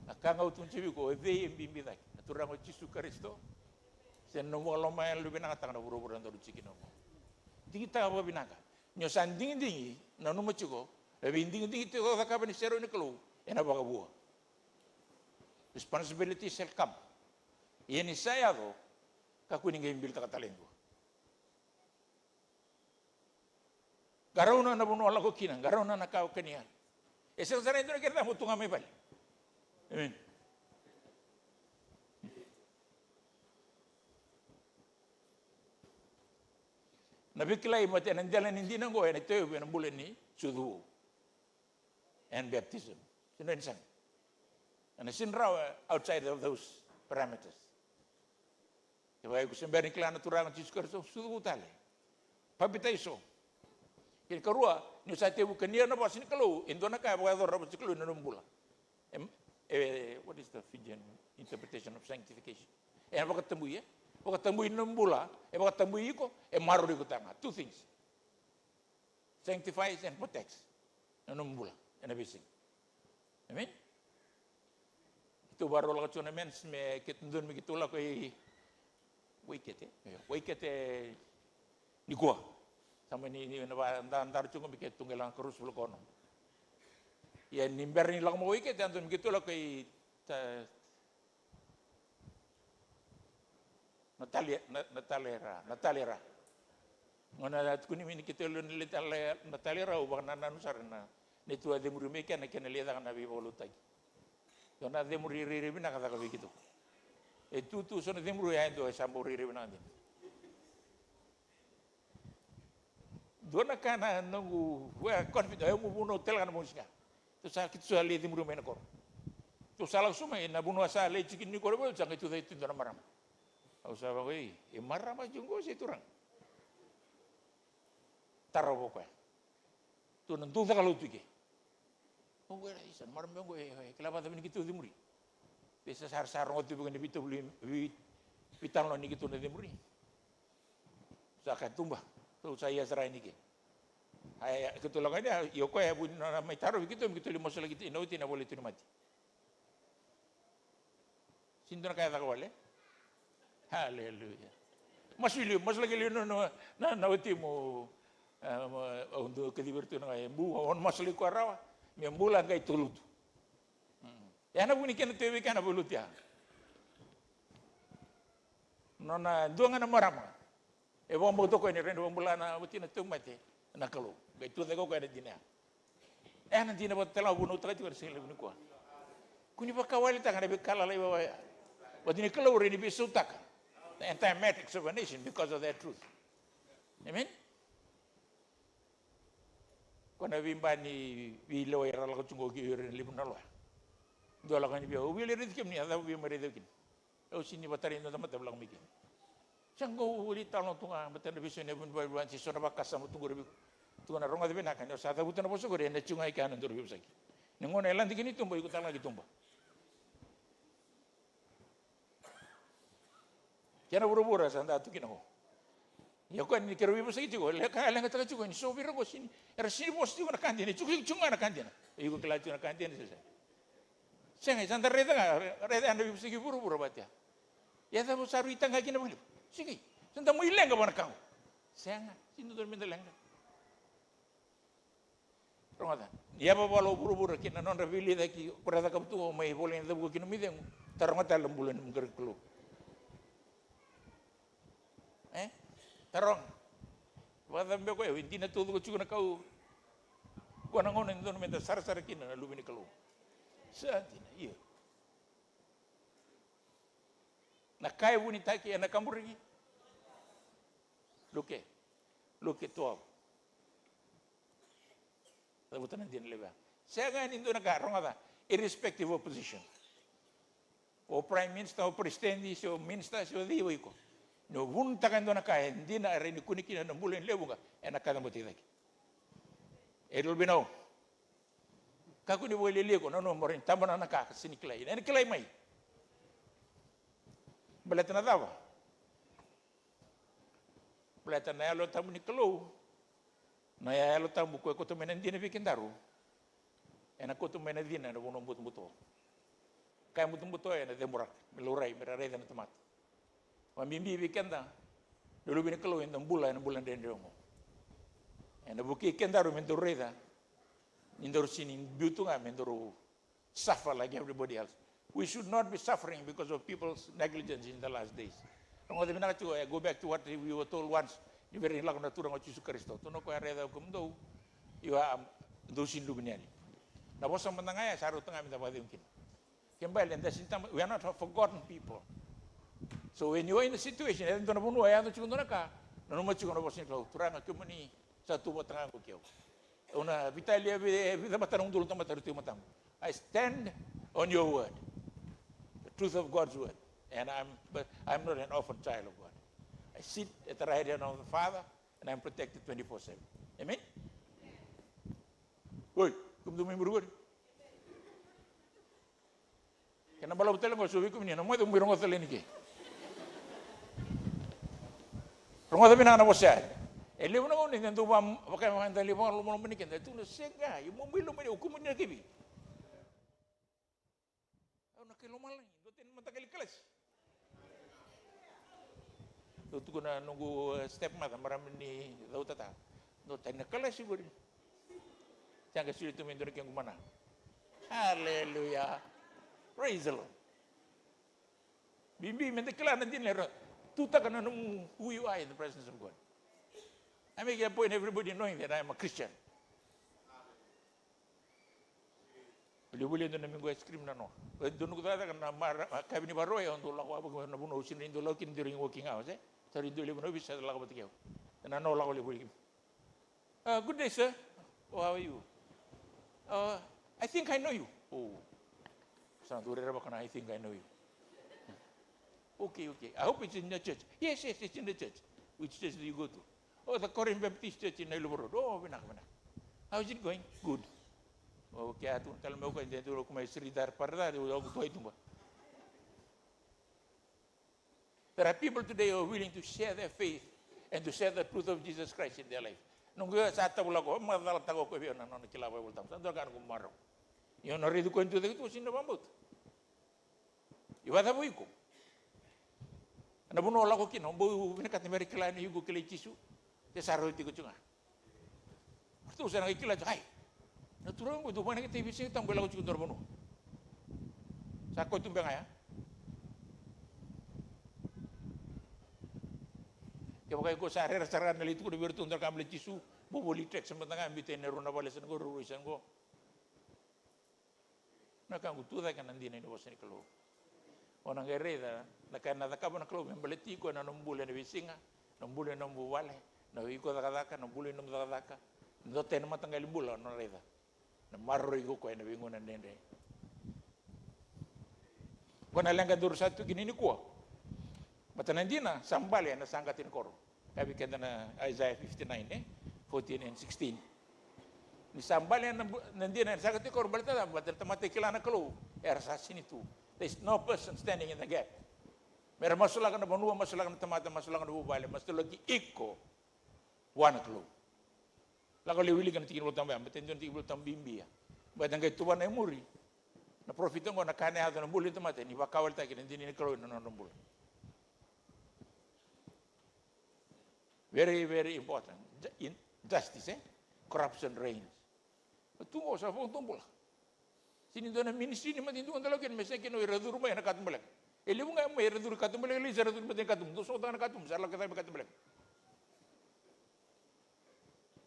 Na ka ga au tukuna tiko vei iko, o cei e bibi cake, na Turaga o Jisu Karisito, se na nomu lomani yalo vinakataka na vuravura daru tiko kina oqo? Digitaka vakavinaka. Ni o sa digidigi, nanuma tiko, na veidigidigi tiko o cakava ni serau ni Kalou ena vakavua. Responsibility shall come. Ia ni sa yaco, kakua ni qai bilitaka tale e dua. Qarauna na vanua o lako kina, qarauna na ka o kania. E sega sara e dua na kena cava mo tu ga mai vale. Amen. Na veikilai mate ena dela ni dina oqo ena tauyavu ena bula ni sucu vou and baptism. Sega ni sega. Ena sega ni rawa outside of those parameters. Kevaka iko se bera ni kila na Turaga o Jisu Karisito, sucu vou tale. Papitaiso. Kena ikarua, ni o sa tekivu kania na vosa ni Kalou, e dua na ka e vakayacora na vosa ni Kalou ena nomu bula. E, e, what is the Fijian interpretation of sanctification? E vakatabui, e? Vakatabui na nomu bula, e vakatabui iko, e maroroi iko tale ga. Two things. Sanctifies and protects na nomu bula ena veisiga. Amen. Keitou vakarau lako tiko na mens me keitou dodonu me keitou lako i Waikete. Io, Waikete nikua. Sa mani, ni na vakadaradara tiko me keitou qai lako na Karusi Vulakono. Ia ni bera ni lako mai Waikete, a dodonu me keitou lako i Ta-, Natalia, Na-, Natalia Ra, Natalia Ra. Gauna tukuni mai ni keitou lewe na talai, na talairawarawa, vakanananu sara na, na neitou a cemuri mai kina, kena lai caka na veivakalotutaki. Io, na cemuri rairai vinaka caka vei keitou. E tu tu so na cemuri ya e dua e sa bau rairai vinaka dina. Dua na ka na noqu, we confident, au vunau tale ga na bogi siga. Tou sa, keitou sa lai cemuri mai na koro. Tou sa lako sobu mai na vanua sa lai tiko ni koro, sa qai tucake tu e dua na marama. Au sa vaqo, ei, e marama tiko qo se turaga? Tarava o koya. Tou na dau caka lotu i ke. Au qai rai, sa na marama qo, e, e kila vacava ni keitou cemuri? Vei sa, sa, sa rogo tu vei keitou na veitalanoa ni keitou na cemuri. Sa kaya, tuba, tou sa ia sara yani i ke. Aya, keitou lako yani, ia o koya e vu ni nona mai tarovi keitou me keitou lai masulaki ina oti na vale tu ni mate. Sega ni dua na ka e caka wale. Aleluya. Masu i liu, masulaki liu na, na, na, na watimu. E, au dau kacivi ira tu na ka e bu, au na masulaki koya rawa. Me bula qai tou lotu. Mm. E na vu ni kena tu vei kena vei lotu ya. Nona dua ga na marama. E vakabauta o koya ni rawa ni vakabula na watina tauvimate na Kalou. Qai tucake o koya na dina ya. E na dina vata tale ga vunautaka tiko na siga levu nikua. Kua ni vakawaletaka na veika lalai vava ya. Vata ni Kalou rawa ni veisautaka the entire matrix of a nation because of that truth. Amen? Ko na veiba ni veilewai era lako tiko qo ki ira na levu na loya. Dua lako yani vei au, au via lai raici kemuni, a cava via mai raici au kina? Au sega ni vatarai dua na tamata me lako mai kina. Sa qo au voli talo tu ga, matana vei so na vunivaivua, se so na vakasama tu qori vei iko. Tu ga na rogoca vinaka, ni o sa cavuta na vosa qori, ena tiko ga i kea na duru veivosaki. Ni gauna e lade kina i tuba, iko tale ga ki tuba. Kena vuravura sa da tu kina qo. Ia koya ni keirau veivosaki tiko, leqa, leqataka tiko ni so vei ira qo sega ni, era sega ni vosa tiko na ka dina, e tiko, tiko ga na ka dina. Iko kila tiko na ka dina se sega. Sega, sa da raica ga, raica na veivosaki vuravura vata ya. Ia cava sa rui taga kina vakalevu? Sega, sa da mai leqa vaka na ka qo. Sega, sega ni dodonu me da leqa. Rogoca. Ni yavavala o vuravura kei na nodra veiliutaki, ko ra cakava tu mai volai na cavuka kina mai cegu. Taroga tale na bula ni nomu qaravi Kalou. E? Taroga. Vakacava beka o yau, e dina taucoko tiko na kau. Kua na gauna e dodonu meda sarasara kina na luve ni Kalou. Sa dina, io. Na ka e vunitaki ena kaburaki. Luke. Luke twelve. Cavuta na dina levu ya. Sega ni dua na ka, rogoca, irrespective of position. O prime minister, o president, se o minister, se o cei o iko. Ni o vunitaka e dua na ka e dina, e rawa ni kune kina na bula ni lewe vuqa, ena kacabote cake. E lolo vei au. Kakua ni vakalialia iko, nanuma mo rawa ni tabana na ka, ka sega ni kilai. Ena kilai mai. Baleta na cava? Baleta na Yalo Tabu ni Kalou. Na Yalo Tabu ko e kauta mai na dina vei kedaru. Ena kauta mai na dina ena vanua butobuto. Kaya butobuto ena ceburaka, me laurai, me ra raica na tamata. Vakabibi vei keda na luve ni Kalou, eda bula ena bula dredre oqo. Ena vukei kedaru me daru raica ni daru sega ni biu tu ga me daru suffer like everybody else. We should not be suffering because of people's negligence in the last days. Rogoca vinaka tiko, I go back to what we were told once, ni vei ira ni lako na Turaga o Jisu Karisito. Tukuna o koya, raica o kemudou, io, dou sega ni luve ni yali. Na vosa mada ga ya sa rauta ga meda vakacegu kina. Kena ibalebale, da sega ni taba, we are not a forgotten people. So when you are in a situation, e dua na vanua e yaco tiko dua na ka, nanuma tiko na vosa ni Kalou, Turaga, kemuni sa tu vata ga qo kei au. Au na veitalia vei, e vica vata na udolu tamata era tu e matamu. I stand on your word, the truth of God's word. And I'm, but I'm not an orphan child of God. I sit at the right hand of the Father, and I'm protected twenty-four seven. Amen? Oi, kemudou mai muri qori. Kena balavu tale qo, so vei kemuni na moce, mo rogoca tale ni ke. Rogoca vinaka na vosa ya. E levu na gauna eda dau va-, vaka, vaka eda lai vakalomalomani keda, e tukuna, sega, io, mo mai lomani au, kemuni na kai vei? Au na kai lomalagi, dua tani mataqali kalasi. Dau tukuna noqu, e, stepmother, marama ni Cautata. Dua tani na kalasi qori. Sa qai solia tu mai e dua na kequ mana. Hallelujah. Praise the Lord. Bibi meda kila na dina era tutaka na nomu who you are in the presence of God. I make a point everybody knowing that I am a Christian. Volivolita na miqu ice cream na no. E dua noqu cakacaka na mara, a, kavi ni Varau, au dau lako vaka na vanua au sega ni dau lako kina during working hours, e. Sa rui dua levu na ovisa sa lako vata kei au. Na no lako levu voli kina. Uh, good day, sir. Oh, how are you? Uh, I think I know you. Oh. Sa dau rerevaka na I think I know you. Okay, okay. I hope it's in the church. Yes, yes, it's in the church. Which church do you go to? Oh, the Korean Baptist Church in Nailovo Road. Oh, vinaka, vinaka. How is it going? Good. Okay, a tukuna tale mai o koya, de dua ko mai sridar paradar, au kutu ai tuba. There are people today who are willing to share their faith and to share the truth of Jesus Christ in their life. Noqu sa tavulako, macalataka o koya vei au na nona kila Bible tabu. Sa dua ka noqu marau. Io, na raici koya ni tucake tu, sega ni vakabauta. Io, vakacava o iko? Na vanua o lako kina, o bau vinakata me ra kila ni iko kilai Jisu. Se sa rauti iko tiko ga. Ratou sa na qai kila tiko, ai, na turaga qo dau vakayagataki veisiga tabu e lako tiko dua na vanua. Sa koya tu beka ga ya. Kevaka iko sa rere sara ga na lai tukuna vei iratou dua na ka baleti Jisu, bau voli text mada ga, biuta ena rua na vale sa na qo, rua, rua sa na qo. Na ka qu tucake na dina ni vosa ni Kalou. O na qai raica na ka ena cakava na Kalou me baleti iko ena nomu bula ena veisiga, nomu bula ena nomu vuvale, na iko cakacaka, na bula ni nomu cakacaka. Dua tale na mataqali bula o na raica. Na maroroi iko koya ena veigauna dredre. Ko na leqa daru sa tu kina nikua. Baleta na dina sa bale ena saqata ni koro. Kaya vei keda na Isaiah fifty-nine, e? Fourteen and sixteen. Ni sa bale na bu-, na dina ena saqata ni koro, baleta na cava? Baleta na tamata e kila na Kalou era sa sega ni tu. There is no person standing in the gap. Me ra masulaka na vanua, masulaka na tamata, masulaka na vuvale, masulaki iko vua na Kalou. Lako lai wilika na tiki ni Volatabu ya, baleta e dua na tiki ni Volatabu bibi ya. Baleta qai tuvana e muri na parofita oqo, na ka ena yaco ena bula ni tamata ni vakawaletaki na dina ni Kalou ena nodra bula. Very, very important. Ju-, injustice, e? Corruption reigns. Tu qo sa vakatubula. Sega ni dua na ministry ni matanitu ga da lako kina me sega kina o ira curu mai ena katubaleka. E levu ga mai era curu i katubaleka, lai sa ra curu mai na katubaleka. Dou sotaka na katubaleka, sa lako kece mai katubaleka.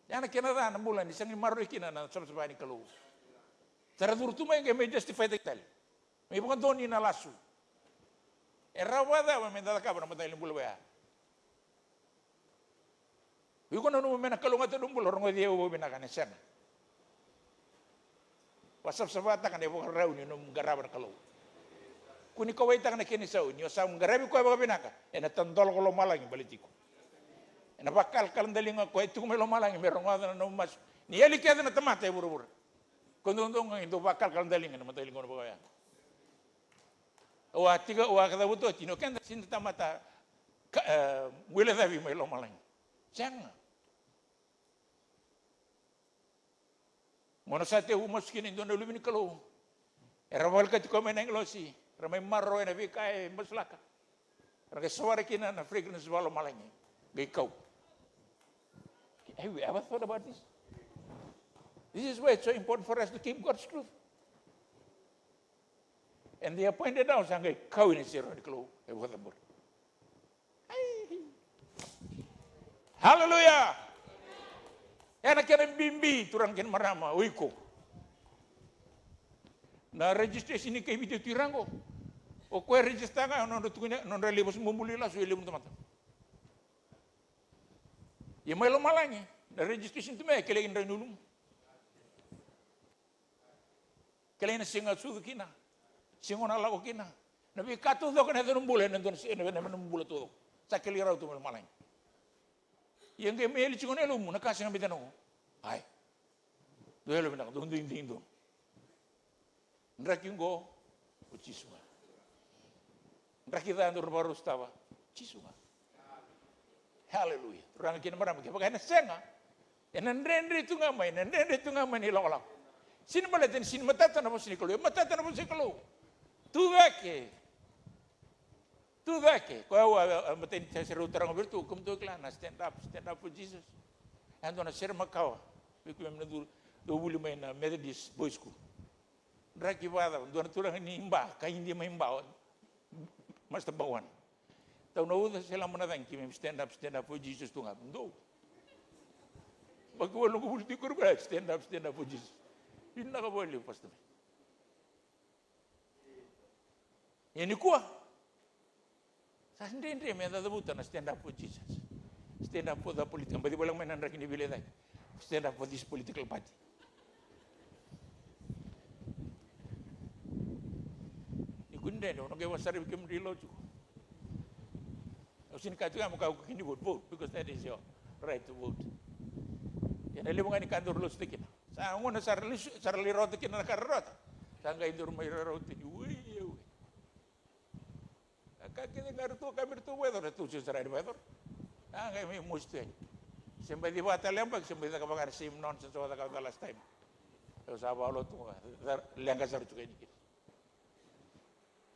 Ya na kena ca na bula ni sega ni maroroi kina na savasava ni Kalou. Sa ra curu tu mai qai mai justify-taki tale. Mai vakadonui na lasu. E rawa vakacava me da cakava na mataqali bula vaya? Iko nanuma me na kalougata na nomu bula, rogoci au vakavinaka, ena sega. Vakasavasavataka na ivakarau ni nomu qarava na Kalou. Kua ni kauwaitaka na kena isau, ni o sa qaravi koya vakavinaka, ena tadola ko lomalagi baleti iko. Ena vakalakala daliga o koya e tiko mai lomalagi me rogoca na nomu masu. Ni yali kece na tamata e vuravura. Ko dodonu ga ni dau vakalakala daliga ena mataqali gauna vaka oya. Au a tiko, au a kacava tu oti ni o keda sega ni tamata ka, e, guilecavi mai lomalagi. Sega. Gauna sa tekivu masu kina e dua na luve ni Kalou, era volekati koya mai na agilosi, era mai maroroya na veika e masulaka. Era qai savara kina na fragrance vakalomalagi, qai kau. Have you ever thought about this? This is why it's so important for us to keep God's truth. And the appointed hour sa qai kau ena iserau ni Kalou e vakacabori. Ai. Hallelujah. Ena kena bibi, turaga kei na marama, o iko. Na registration ni kai Viti o Tui Raqo. O koya e register ga, nodra tukuni, nodra lai vasabubului lasu e levu na tamata. Ia mai lomalagi, na registration tu mai, e kilai na dra ni ulumu. Kilai na siga sucu kina, siga o na lako kina. Na veika taucoko ena yaco na bula, ena dua na si-, ena, ena, ena bula taucoko. Sa kilai rawa tu mai lomalagi. Ia qai mai yali tiko na yalomu, na ka sega ni biuta na oqo. Ai. Dou yalo vinaka, dou duidui donu. Draki qo, o Jisu ga. Draki ca daru na vakarau sotava, Jisu ga. Hallelujah. Turaga kei na marama, kevaka ena sega, ena dredre tu ga mai, ena dredre tu ga mai na ilakolako. Sega ni baleta ni sega ni matata na vosa ni Kalou, e matata na vosa ni Kalou. Tu cake. Tu cake. Koya au a, a, a matai ni sere au taroga vei iratou, kemudou kila na Stand Up, Stand Up for Jesus. E dua na sere makawa. Vei keimami na curu, dau vuli mai na Methodist Boys School. Draki vakacava, dua na turaga ni Ba, ka Idia mai Ba, Master Bhagwan. Tau na uca se laba na cagi, keimami stand up, stand up for Jesus tu ga. Dou. Vakawalu noqu vuli tiko, stand up, stand up for Jesus. Vinaka vakalevu, Pastor. Ia nikua sa dredre me da cavuta na stand up for Jesus. Stand up for the political, baci voleka mai na draki ni veilecayaki. Stand up for this political party. Ni kua ni dredre, au na qai vakasaravi kemudou i Lo tiko. Au sega ni kaya tiko ya mo kaya ko kini vote, vote, because that is your right to vote. Ia na levu ga ni ka daru losutaki kina, sa gauna sa ra lai su-, sa ra lai rawata kina na ka ra rawata, sa qai daru mai rawarawa tani, ui, ui. A ka kece ga ratou kaya me ratou vakayacora, ratou sega sara ni vakayacora. A qai mai mosi tu yani. Se baci vaka tale yabaki, se baci caka vaka na same nonsense au cakava the last time. Au sa vakalotu ga, leqa sara tu ga yani kina.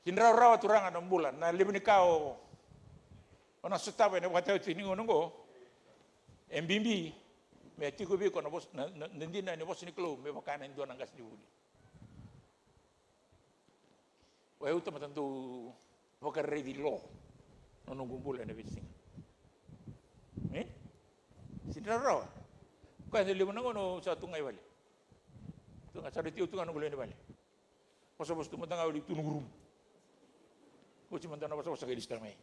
Sega ni rawarawa, turaga, na bula. Na levu ni ka o, o na sotava ena vakatauti ni gauna oqo, e bibi me tiko vei iko na vosa, na, na, na dina ni vosa ni Kalou me vaka na dua na qasenivuli. O yau tamata dau vakaraici Lo na noqu bula ena veisiga. E? Sega ni rawarawa. Koya e levu na gauna au sa tu ga i vale. Tu ga, sa rauti au tu ga noqu lewe ni vale. Vosavosa tu mada ga, au lai tu noqu rumu. Oti mada na vosavosa, qai lesu tale mai.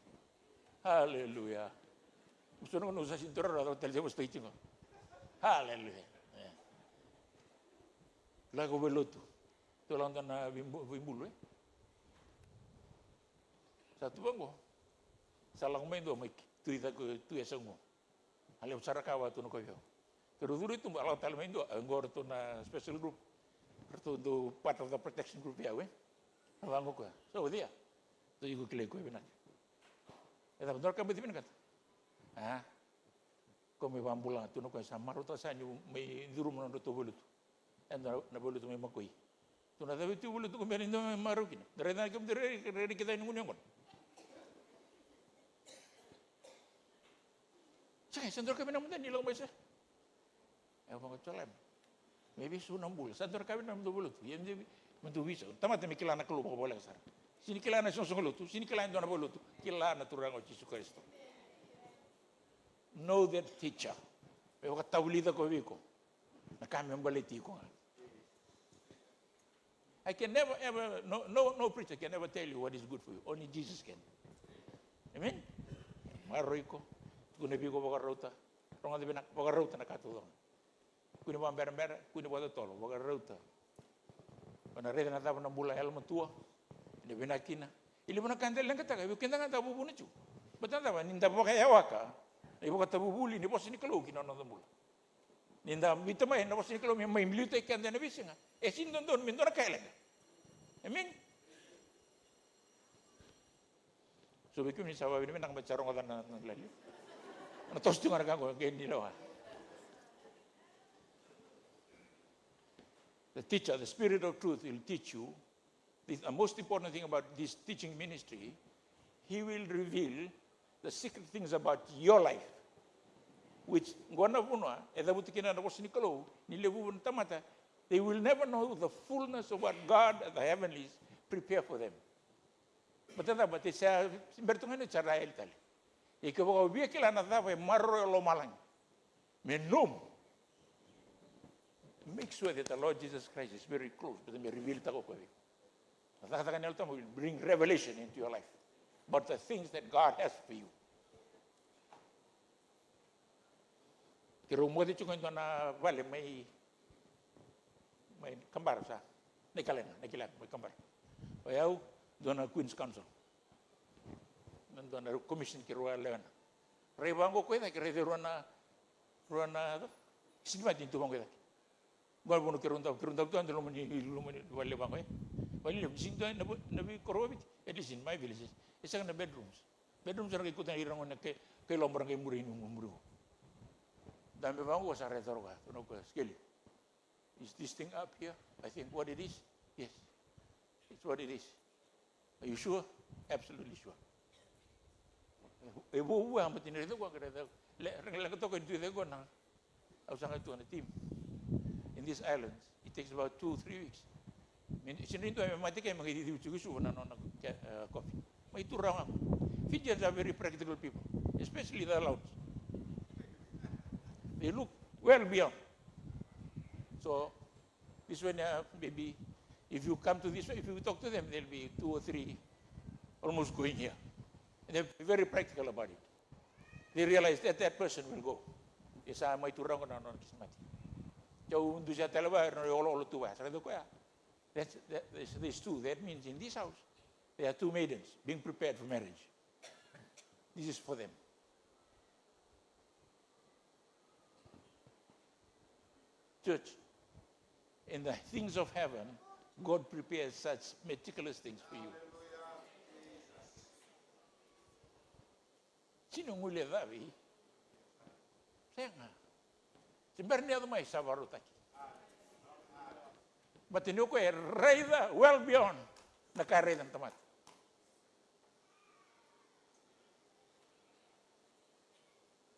Aleluya. Au sa noqu, au sa sega ni rawarawa, cava tale se vosa tiko. Aleluya. E. Lako vei lotu. Tou lako dua na veibu-, veibulu, e? Sa tu vaqo. Sa lako mai dua mai tu i cake, tu e sa qo. A levu sara ka vaka tu na koya vei au. Keirau curu i tuba, a lako tale mai dua, a qo ratou na special group. Ratou dau part of the protection group vei au, e? A vaqo koya. Sa o cei ya? Tou iko kilai koya vinaka. E cava dua na ka baci vinakata? A? Ko mai vakabula ga tu na koya, sa marautaka sara niu mai curuma na nodratou valenilotu. E dua na valenilotu mai Makoi. Tou na cavuti valenilotu ko bera ni dua mai marau kina. Da raica na kemudou rairai kece ni gunu yaqona. Sega, sa dua na ka vinaka mada ni lako mai sara. E vaka tu lami. Me veisau na bula. Sa dua na ka vinaka mada valenilotu. Ia me, me dou veisau. Tamata me kila na Kalou vakavoleka sara. Sega ni kila na isoqosoqo lotu. Sega ni kila e dua na valenilotu. Kila na Turaga o Jisu Karisito. Know that teacher. Me vakatavulica ko vei iko na ka me baleti iko ga. I can never ever, no, no, no preacher can ever tell you what is good for you. Only Jesus can. Amen? Maroroi iko, tukuna vei iko vakarauta, rogoca vinaka, vakarauta na ka taucoko. Kua ni vakaberabera, kua ni vakatotolo, vakarauta. O na raica na cava na bula yalomatua, ena vinaka kina. E levu na ka eda leqataka, e vei keda ga da vuvuna tiko. Baleta na cava, ni da vakayawaka na ivakatavuvuli ni vosa ni Kalou ki na noda bula. Ni da biuta mai na vosa ni Kalou me mai liutaki keda ena veisiga, e sega ni dodonu me dua na ka e leqa. Amen. So vei kemuni sa vakavinavinaka me sa rogoca na, na lali. Na toso tu ga na ka qo, qai ni lewa. The teacher, the Spirit of truth will teach you. This, the most important thing about this teaching ministry, he will reveal the secret things about your life. Which, qo na vanua e cavuta kina na vosa ni Kalou, ni levu na tamata, they will never know the fullness of what God at the heavenlies prepare for them. Baleta na cava? Baleta sa bera tu ga ni sa ra yali tale. Ia kevaka o via kila na cava e maroroi o lomalagi me nomu, make sure that the Lord Jesus Christ is very close, baleta me reveal-taka o koya vei iko. Na cakacaka ni Yalo Tabu will bring revelation into your life about the things that God has for you. Keirau moce tiko e dua na vale mai, mai Kabara sa. Naikalena, Naikalena, mai Kabara. O yau, dua na Queen's Counsel. Na dua na commission keirau a lewena. Rai vaqo ko i cake, raica e rua na, rua na, siga ni mate ni tu vaqo i cake. Qo na vanua keirau davo, keirau davo tu ena loma ni, loma ni vale vaqo, e. Vale levu, ni sega ni dua na, na veikoro vakaviti. At least in my village, e sega na bedrooms. Bedrooms era qai kauta ira gona na kai, kai loba, ra qai muri, ni muri. Dabe vaqo sa raica o koya, tukuna o koya, Skeli, is this thing up here? I think what it is? Yes. It's what it is. Are you sure? Absolutely sure. E vuavua, a bati ni raica koya, qai raica. Le, leqa toka ni tu i cake qo na, au sa qai tu na team. In these islands, it takes about two, three weeks. Me, sega ni dua me mate ke me qai cici tiko i Suva na nona ke, e, coffee. Mai tu rawa ga. Fijians are very practical people, especially the Laos. They look Well beyond. So, this one, uh, maybe, if you come to this one, if you talk to them, there'll be two or three almost going here. And they're very practical about it. They realize that that person will go. E sa mai turaga na nona kisimati. Keu dusia tale vaya, na oloolo tu vaya. Sa raica koya. That's, that, there's, there's two. That means in this house, there are two maidens being prepared for marriage. This is for them. Church, in the things of heaven, God prepares such meticulous things for you. Sini gule cavi. Sega. Se bera ni yaco mai sa varautaki. Baleta ni o koya e raica well beyond na ka e raica na tamata.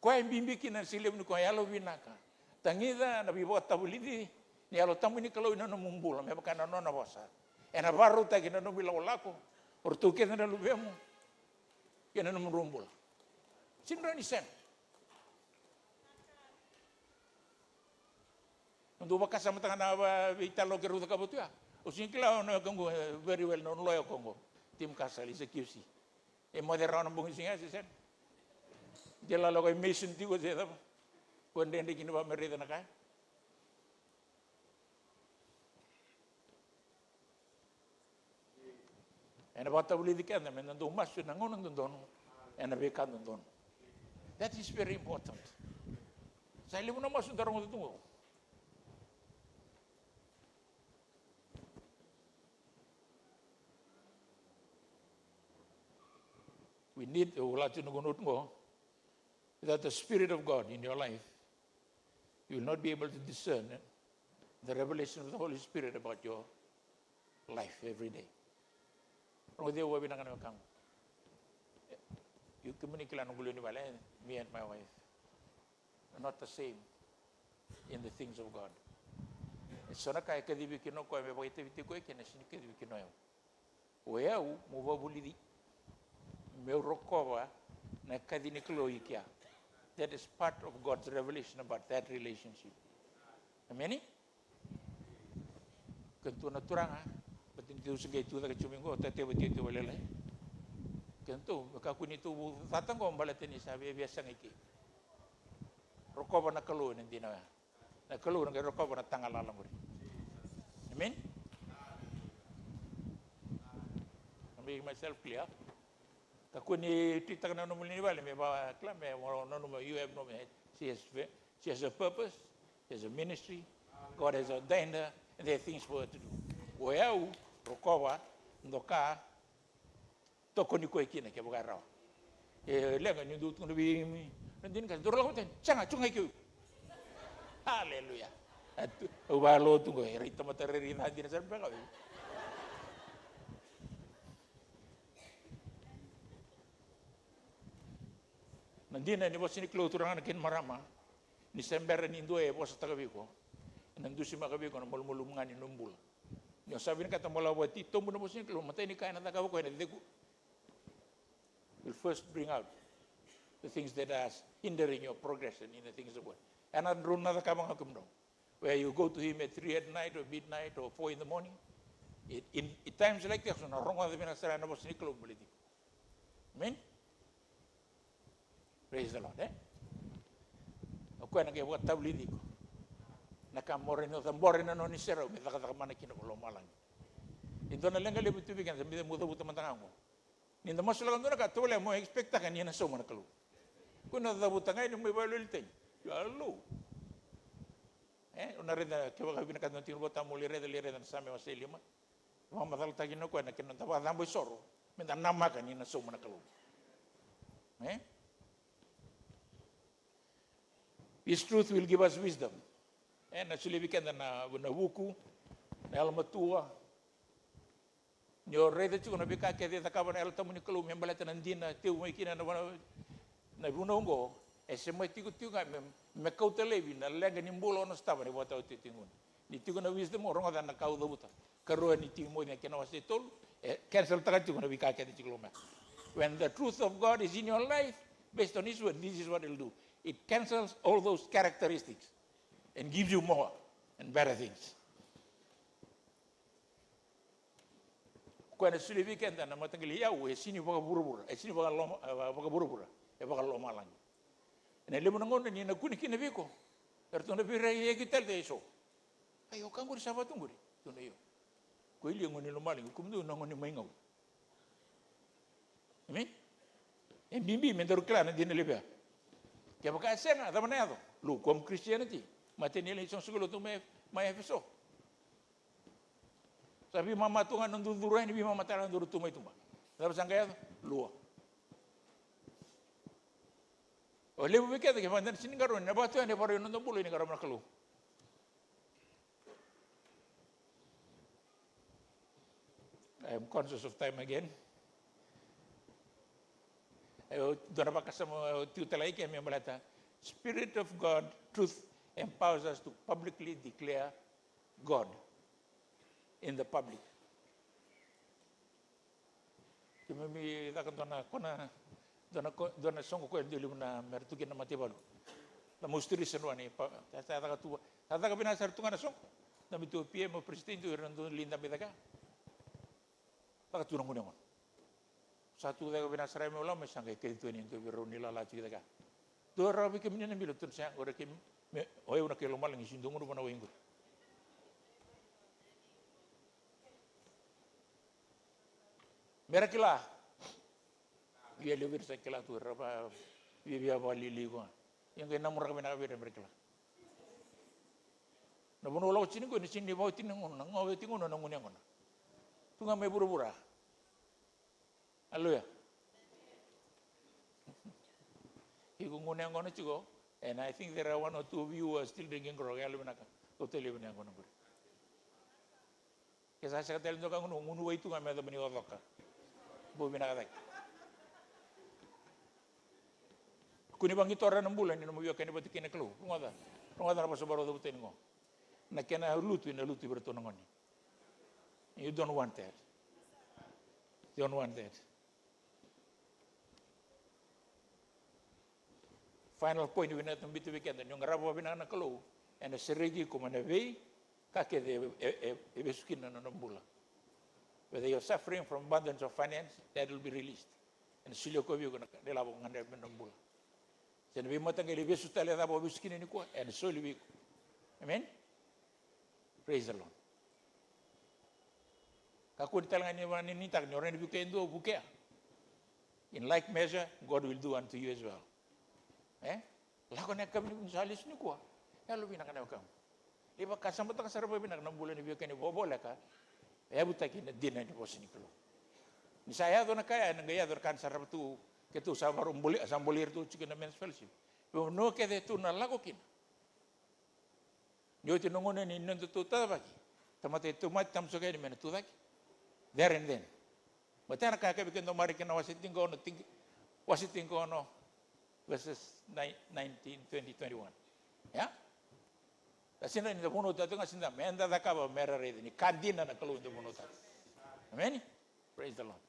Koya e bibi kina na siga levu ni koya e yalovinaka. Tagica na veivakatavulici ni Yalo Tabu ni Kalou ena nomu bula me vaka na nona vosa. Ena varautaki na nomu ilakolako, o ratou kece na luvemu kei na nomudrau bula. Sini rawa ni sega. Au dau vakasamataka na veitalanoa keirau cakava tu ya. Au sega ni kila o na wekaqu, eh, very well, na loya qo. Tim Castle, he's a Q C. E moce rawa na bogi siga se sega. De lako e mission tiko se cava. Ko dredre kina vaka me raica na ka. Ena vakatavulici keda me da dau masu ena gauna dodonu, ena veika dodonu. That is very important. Sa levu na masu da rogoca tu qo. We need, au lako tu na noqu note qo, without the Spirit of God in your life, you will not be able to discern the revelation of the Holy Spirit about your life every day. Rogoci au vakavinaka na wekaqu. Io, kemuni kila noqu lewe ni vale, eh? Me and my wife are not the same in the things of God. E so na ka e kacivi kina o koya me vakaitavi tiko koya, kei na sini kacivi kina o yau. O yau meu vakavulici, meu rokova na kaci ni Kalou i kea. That is part of God's revelation about that relationship. Amen? Kedatou na turaga, baleta ni tou se qai tu cake tiko mai qo, tou tekivu tiko vakalailai. Kedatou, me kakua ni tou cata qo baleta ni sa viavia sagai kei. Rokova na Kalou ena dina oya. Na Kalou na qai rokova na tagalala qori. Amen? I'm making myself clear. Kakua ni treataka na nomu lewe ni vale me vaka, kila, me nanuma, you have no, she has, she has a purpose, she has a ministry, God has ordained her, and there are things for her to do. O yau, rokova, doka, tokoni koya kina kevaka e rawa. E leqa ni dua tu na vei, na dina ka dou lako tani, sega, tu ga i keu. Aleluya. Au valo tu qo, e rai tamata rairai ca dina sara beka vei. Na dina ni vosa ni Kalou, turaga kei na marama, ni se bera ni dua e vosataka vei iko, ena dusimaka vei iko na malumalumu ga ni nomu bula. Ni o sa vinakata mo lako vakatitobu na vosa ni Kalou, matai ni ka ena cakava o koya ena cegu. Will first bring out the things that are hindering your progression in the things of God. Ena drau na cakava ga o kemudrau. Where you go to him at three at night or midnight or four in the morning. It, in, in times like that, so na rogoca vinaka sara na vosa ni Kalou baleti iko. Amen? Praise the Lord, eh? O koya na qai vakatavulici iko. Na ka mo rawa ni o cabora ena nona iserau me cakacaka mana kina ko lomalagi. E dua na leqa levu tu vei keda, me da mo cavuta mada ga qo. Ni da masulaka dua na ka, tovolea mo expectaka ni na sauma na Kalou. Ko na cavuta ga yani mai vale o Ilitani. Hello. E, o na raica, kevaka vinakata na tiko ni vota mo lai raica, lai raica na Same wase lima. Vakamacalataki na koya na kena noda vakacabo isoro. Me da namaka ni na sauma na Kalou. E? His truth will give us wisdom. E, na solia vei keda na, na vuku, na yalomatua. Ni o raica tiko na veika kece e cakava na Yalo Tabu ni Kalou me baleta na dina, teu mai kina na vuna, na vuna oqo, e sema tiko tiko ga me, me kauta laivi na leqa ni bula o na sotava ni vakatawa tiko tiko gona. Ni tiko na wisdom, o rogoca na ka au cavuta. Karua ni Timoci na kena wase tolu, e cancel taka tiko na veika kece tiko loma. When the truth of God is in your life, based on his word, this is what he'll do. It cancels all those characteristics. and gives you more and better things. Koya na solia vei keda na mataqali iyau e sini vakavuravura, e sini vakaloma, e va-, vakavuravura, e vakalomalagi. Ena levu na gauna ni na kune kina vei iko, eratou na veiraiyaki tale eso. Ai, o ka qori sa vatu qori. Tukuna io. Ko Ilia gone ni lomalagi, kemudou na gone mai Gau. Amen. E bibi me daru kila na dina levu ya. Kevaka e sega, cava na yaco? Lukewarm Christianity. Matai ni leson sa qai lotu mai, mai Efeso. Sa veimama tu ga na duru, duru yani, veimama tale na duru tu mai tuba. Cava sa qai yaco? Lua. O levu vei keda kevaka da sini qarauna, na vatu yani e vakarau na noda bula ni qarava na Kalou. I am conscious of time again. E, dua na vakasama, e, tiko tale i ke me baleta. Spirit of God, truth empowers us to publicly declare God in the public. Keimami caka dua na kona, dua na ko-, dua na soqo koya e dua levu na mera tu kina na mataivalu. Na most recent one, pa, sa, sa caka tu, sa caka vinaka sara tu ga na soqo. Na mi tu P M o president, o ira na dua li dabe caka. Caka tu na gunu yaqona. Sa tu caka vinaka sara me ulama, sa qai kei tu ni dua vei rau ni lala tu caka. Dua rawa vei kemuni na bilo tu na sa, ora kei me, o eu na kei lomalagi, si dua gunu vana wai qori. Mera kila. Ia levu ira sa kila tu, era va, via, via valili koya. Ia qai namuraka vinaka vei ira mera kila. Na vanua lako tini qo, ni tini ni vauti ni gauna, na gauna vauti gauna na gunu yaqona. Tu ga mai vuravura. Aleluya. Iko gunu yaqona tiko, and I think there are one or two of you who are still drinking grog, yalo vinaka. Tou tale vinaka gunu qori. Ke sa sega tale dua ka gunu, gunu wai tu ga me yacova ni o coka. Bau vinaka cake. Kua ni vaqitora na bula ni nomu veiwekani vata kei na Kalou. Rogoca, rogoca na vosa vakarau cavuta yani qo. Na kena lutu, ena lutu vei iratou na gone. You don't want that. You don't want that. Final point vinaka tu bitu vei keda, ni o qarava vakavinaka na Kalou, ena sereki iko mai na veika kece e, e, e, e vesu kina na nona bula. Whether you're suffering from abundance of finance, that will be released. Ena solia koya vei iko na ilavo gadreva me nona bula. Se na veimataqali vesu tale cava o vesu kina nikua, ena soli vei iko. Amen? Praise the Lord. Kakua ni tale ga ni vakaninitaka ni o rai ni vukea e dua, vukea. In like measure, God will do unto you as well. E? Lako na yakavi ni sa lesu nikua. Yalo vinaka na wekamu. Ni vakasamataka sara vakavinaka na bula ni veiwekani vakavoleka. E yavutaki na dina ni vosa ni Kalou. Ni sa yaco na ka ya, ena qai yaco na ka ni sa rava tu, keitou sa vakarau bole, sa bolei iratou tiko na men's fellowship. Vanua kece tu na lako kina. Ni oti na gauna ni nodatou tacovaki, tamata e tauvimate, tamusuka yani me na tucake. There and then. Baleta na ka e kaya vei keda o Marika na wase tinikava, tini, wase tinikava, verses nine, nineteen, twenty, twenty-one. Ia? Da sega ni da vunautaka ga, sega, meda cakava mera raica ni ka dina na Kalou eda vunautaka. Emeni? Praise the Lord.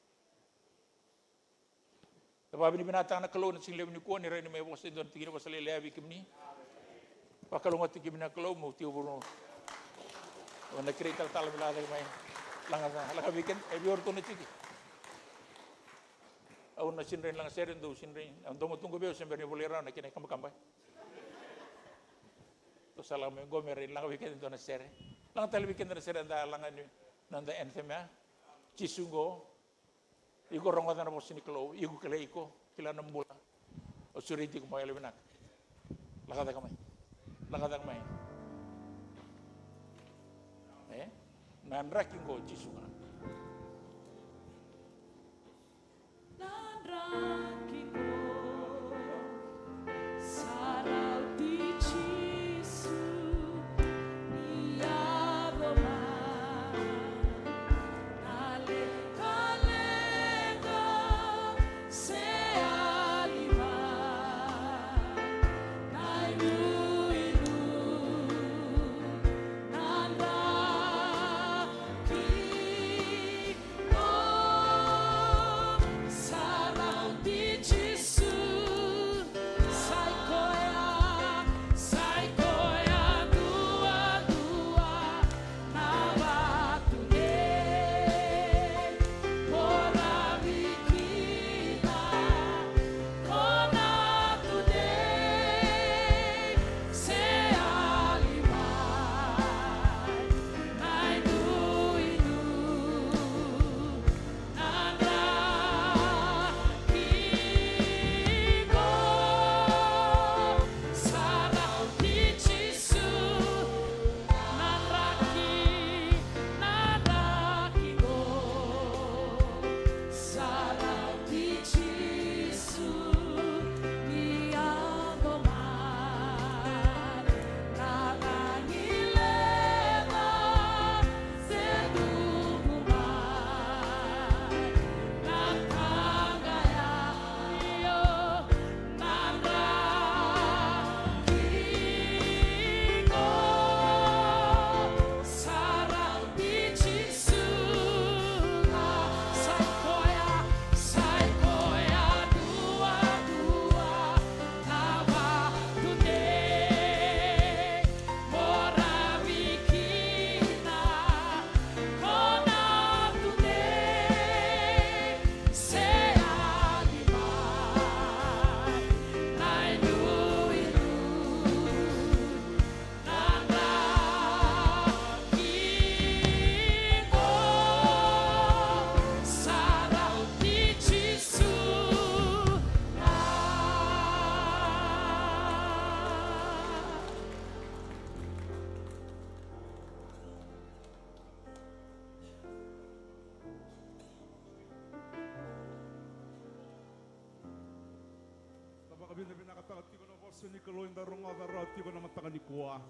Da vakavinavinakataka na Kalou ena siga levu nikua ni rawa ni mai vosa e dua na tikina vosa lailai vei kemuni. Vakalougatataki kemuni na Kalou, meu tiko vunau. Au na kerei talatala me lako cake mai. Laga, laga vei keda, e vei o ratou na tiki. Au na sega ni rawa ni laga sere, dou sega ni rawa ni, au dau matuqa vei au se bera ni volai rawa na kena ikabakaba. Tou sa laga mai qo me rawa ni laga vei keda e dua na sere. Laga tale vei keda na sere eda laga ni, na noda anthem ya. Jisu qo. Iko rogoca na vosa ni Kalou, iko kilai iko, kila na bula. Au sureti iko mo yalo vinaka. Lako cake mai. Lako cake mai. E? Na draki qo Jisu ga. Na draki qo. Sa rauti Jisu ni yaco mai. Na leqaleqa se yali mai. Na iluilu, na draki Ni Kalou eda rogoca rawa tiko na mataka nikua.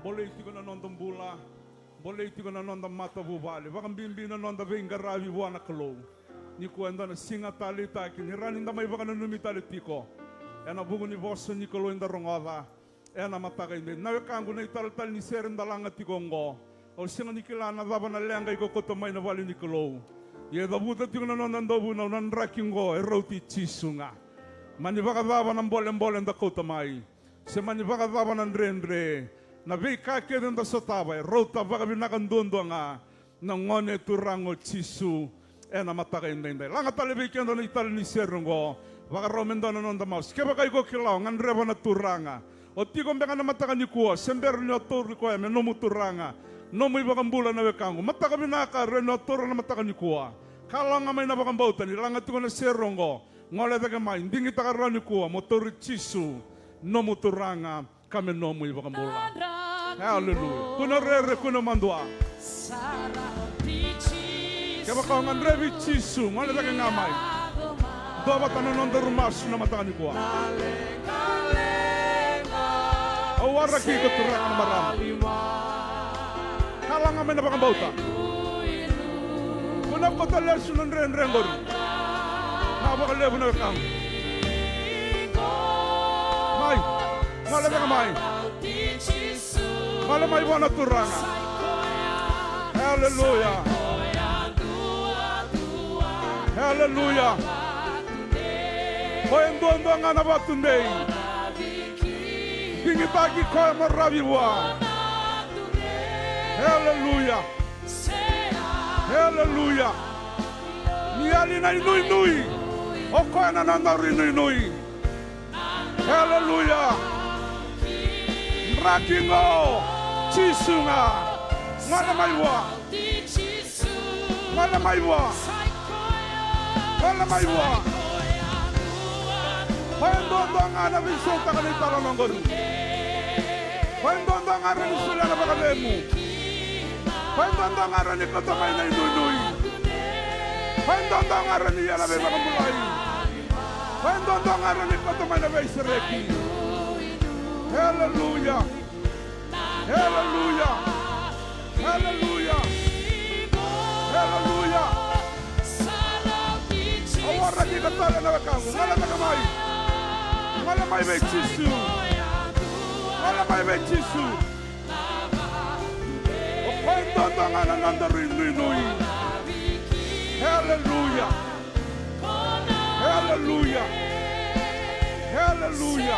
Bolei tiko na noda bula. Bolei tiko na noda matavuvale. Vakabibi na noda veiqaravi vua na Kalou. Nikua eda na siga taleitaki ni rawa ni da mai vakananumi tale tiko ena vuku ni vosa ni Kalou eda rogoca ena mataka edaidai. Na wekaqu, na italetale ni sere da laga tiko oqo, au sega ni kila na cava na leqa iko kauta mai na vale ni Kalou. Ia e cavuta tiko na noda dauvunau, na draki oqo e rauti Jisu ga. Mani vakacava na bolebole da kauta mai, se mani vakacava na dredre, na veika kece da sotava, e rauta vakavinaka duadua ga na Gone Turaga o Jisu ena mataka edaidai. Laga tale vei keda na itale ni sere oqo. Vakarau me dua na noda masu. Kevaka iko kila o gadreva na Turaga, o tiko beka na mataka nikua, se bera ni o tauri koya me nomu Turaga, nomu iVakabula, na wekaqu, mataka vinaka, rawa ni o taura na mataka nikua. Kalawa ga mai na vakabauta ni laga tiko na sere oqo. Gole cake mai, digitaka rawa nikua mo tauri Jisu nomu Turaga ka me nomu iVakabula. Haleluya. Kua ni rere, kua ni madua. Kevaka o gadrevi Jisu, gole cake ga mai. Duavata na nodaru masu na mataka nikua. Au waraki iko, turaga, na marama. Kalawa ga mai na vakabauta. Kua ni kauta lesu na dredre qori. Na vakalevu, na wekaqu. Mai. Gole cake mai. Gole mai vua na Turaga. Haleluya. Haleluya. Koya duadua ga na vatudei. Digitaki koya mo ravi vua. Haleluya. Haleluya. Ni yali na inuinui, o koya na nodaru inuinui. Haleluya. Draki qo, Jisu ga. Gole mai vua. Gole mai vua. Gole mai vua. Koya duadua ga na veisautaka na italanoa qori. Koya duadua ga rawa ni solia na vakacegu. Koya duadua ga rawa ni kauta mai na inuinui. Koya duadua ga rawa ni ia na veivakabulai. Koya duadua ga rawa ni kauta mai na veisereki. Haleluya. Haleluya. Haleluya. Haleluya. Au waraki iko tale, na wekaqu. Gole cake mai. Gole mai vei Jisu. Gole mai vei Jisu. O koya duadua ga na nodaru inuinui. Haleluya. Haleluya. Haleluya.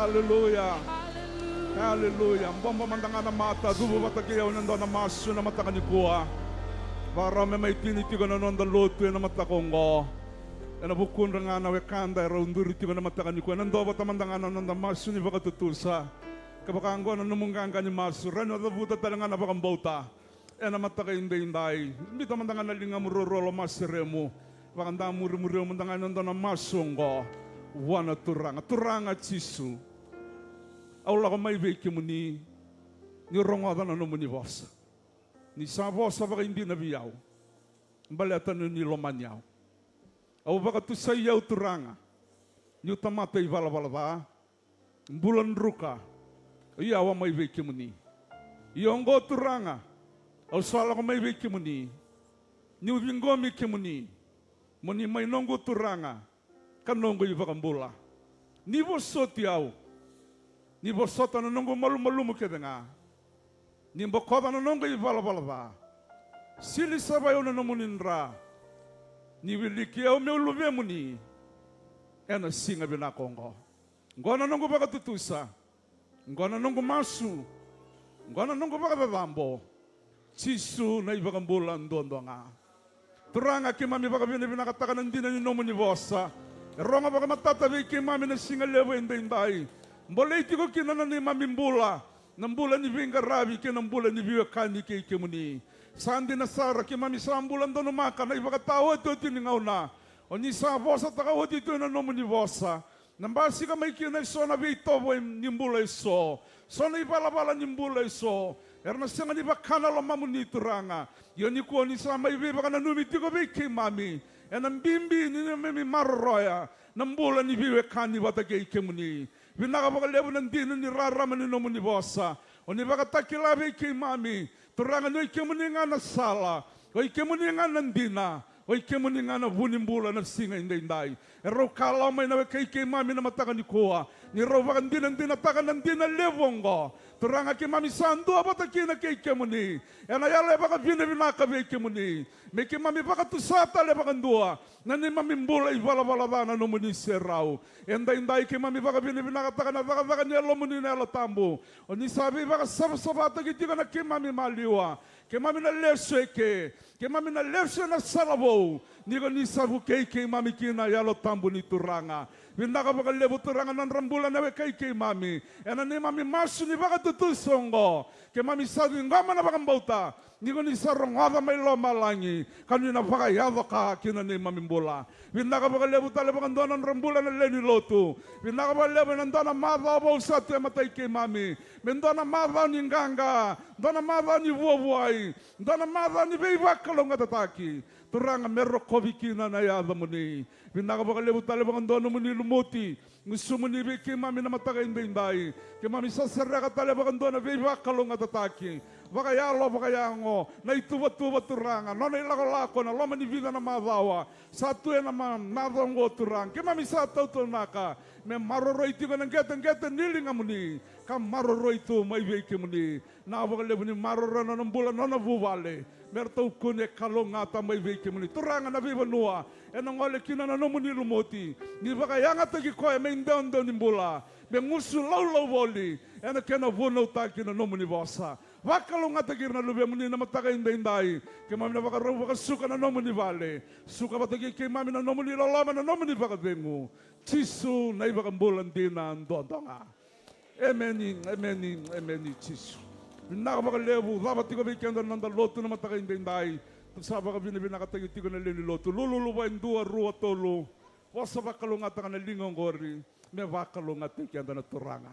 Haleluya. Haleluya. Bobo mada ga na mata, cuva vata kei au ena dua na masu na mataka nikua. Vakarau me mai tini tiko na noda lotu ena mataka oqo. Ena vukudra ga na wekada e rau duri tiko na mataka nikua, ena dua vata mada ga na noda masu ni vakatutusa. Kevaka oqo na nomu qaqa ni masu, rawa ni o cavuta tale ga na vakabauta ena mataka edaidai. Biuta mada ga na ligamu ruarua, lomaseremu. Vakadamurimuri au mada ga ena dua na masu oqo vua na Turaga. Turaga Jisu, au lako mai vei kemuni, niu rogoca na nomuni vosa. Ni sa vosa vakaidina vei au, baleta ni ni lomani au. Au vakatusai au, Turaga, niu tamata ivalavala ca, bula druka. Ia au a mai vei kemuni. Ia oqo, Turaga, au sa lako mai vei kemuni, niu ciqomi kemuni mo ni mai noqu Turaga ka noqu iVakabula. Ni vosoti au. Ni vosota na noqu malumalumu kece ga. Ni bokoca na noqu ivalavala ca. Sili savai au na nomuni dra, ni wiliki au meu luvemuni ena siga vinaka oqo. Oqo na noqu vakatutusa, oqo na noqu masu, oqo na noqu vakacacabo. Jisu na iVakabula duadua ga. Turaga, keimami vakavinavinakataka na dina ni nomuni vosa e rogo vakamatata vei keimami na siga levu edaidai. Bolei tiko kina na neimami bula, na bula ni veiqaravi kei na bula ni veiwekani kei kemuni. Sa dina sara, keimami sa bula donumaka na ivakataotioti ni gauna. O ni sa vosataka oti tu ena nomuni vosa na basika mai kina eso na veitovo ni bula eso, so na ivalavala ni bula eso, era na sega ni vaka na lomamuni, Turaga. Ia nikua ni sa mai veivakananumi tiko vei keimami ena bibi ni neimami maroroya na bula ni veiwekani vata kei kemuni. Vinaka vakalevu na dina ni rarama ni nomuni vosa. O ni vakatakila vei keimami, Turaga, ni oi kemuni ga na sala, oi kemuni ga na dina, oi kemuni ga na vu ni bula na siga edaidai. E rau kalawa mai na wekai keimami na mataka nikua, ni rau vakadinadinataka na dina levu oqo. Turaga, keimami sa dua vata kina kei kemuni ena yalo e vakavinavinaka vei kemuni. Me keimami vakatusa tale vakadua na neimami bula ivalavala ca na nomuni serau. Edaidai keimami vakavinavinakataka na cakacaka ni Yalomuni na Yalo Tabu. O ni sa veivakasavasavataki tiko na keimami maliwa. Keimami na lesu eke, keimami na lesu ena sala vou, ni ko ni sa vukei keimami kina, Yalo Tabu ni Turaga. Vinaka vakalevu, Turaga, na nodra bula na wekai keimami ena neimami masu ni vakatutusa oqo. Keimami sa ciqoma na vakabauta ni ko ni sa rogoca mai lomalagi, ka ni na vakayaco ka kina neimami bula. Vinaka vakalevu tale vakadua na nodra bula na lewe ni lotu. Vinaka vakalevu ena dua na macawa vou sa tu e matai keimami, me dua na macawa ni qaqa, dua na macawa ni vuavuai, dua na macawa ni veivakalougatataki. Turaga, me rokovi kina na yacamuni. Vinaka vakalevu tale vakadua nomuni lumuti, gusumuni vei keimami na mataka edaidai. Keimami sa sereka tale vakadua na veivakalougatataki vakayalo, vakayago, na ituvatuva, Turaga, nona ilakolako ena loma ni vica na macawa sa tu ena ma-, macawa oqo, Turaga. Keimami sa tautaunaka me maroroi tiko ena qeteqete ni ligamuni, ka maroroi tu mai vei kemuni. Na vakalevu ni maroroya na nona bula, na nona vuvale, me ratou kune kalougata mai vei kemuni. Turaga, na veivanua ena gole kina na nomuni lumuti, ni vakayagataki koya me idewadewa ni bula, me gusu laulau voli ena kena vunautaki na nomuni vosa. Vakalougatataki ira na luvemuni na mataka edaidai. Keimami na vakarau vakasuka na nomuni vale. Suka vata kei keimami na nomuni loloma, na nomuni vakacegu. Jisu na iVakabula dina duadua ga. Emeni, emeni, emeni, Jisu. Vinaka vakalevu, cava tiko vei keda na noda lotu na mataka edaidai. Sa vakavinavinakataki tiko na lewe ni lotu. Lululu vua e dua, rua, tolu. Vosa vakalougatataka na liga oqori, me vakalougatataki keda na Turaga.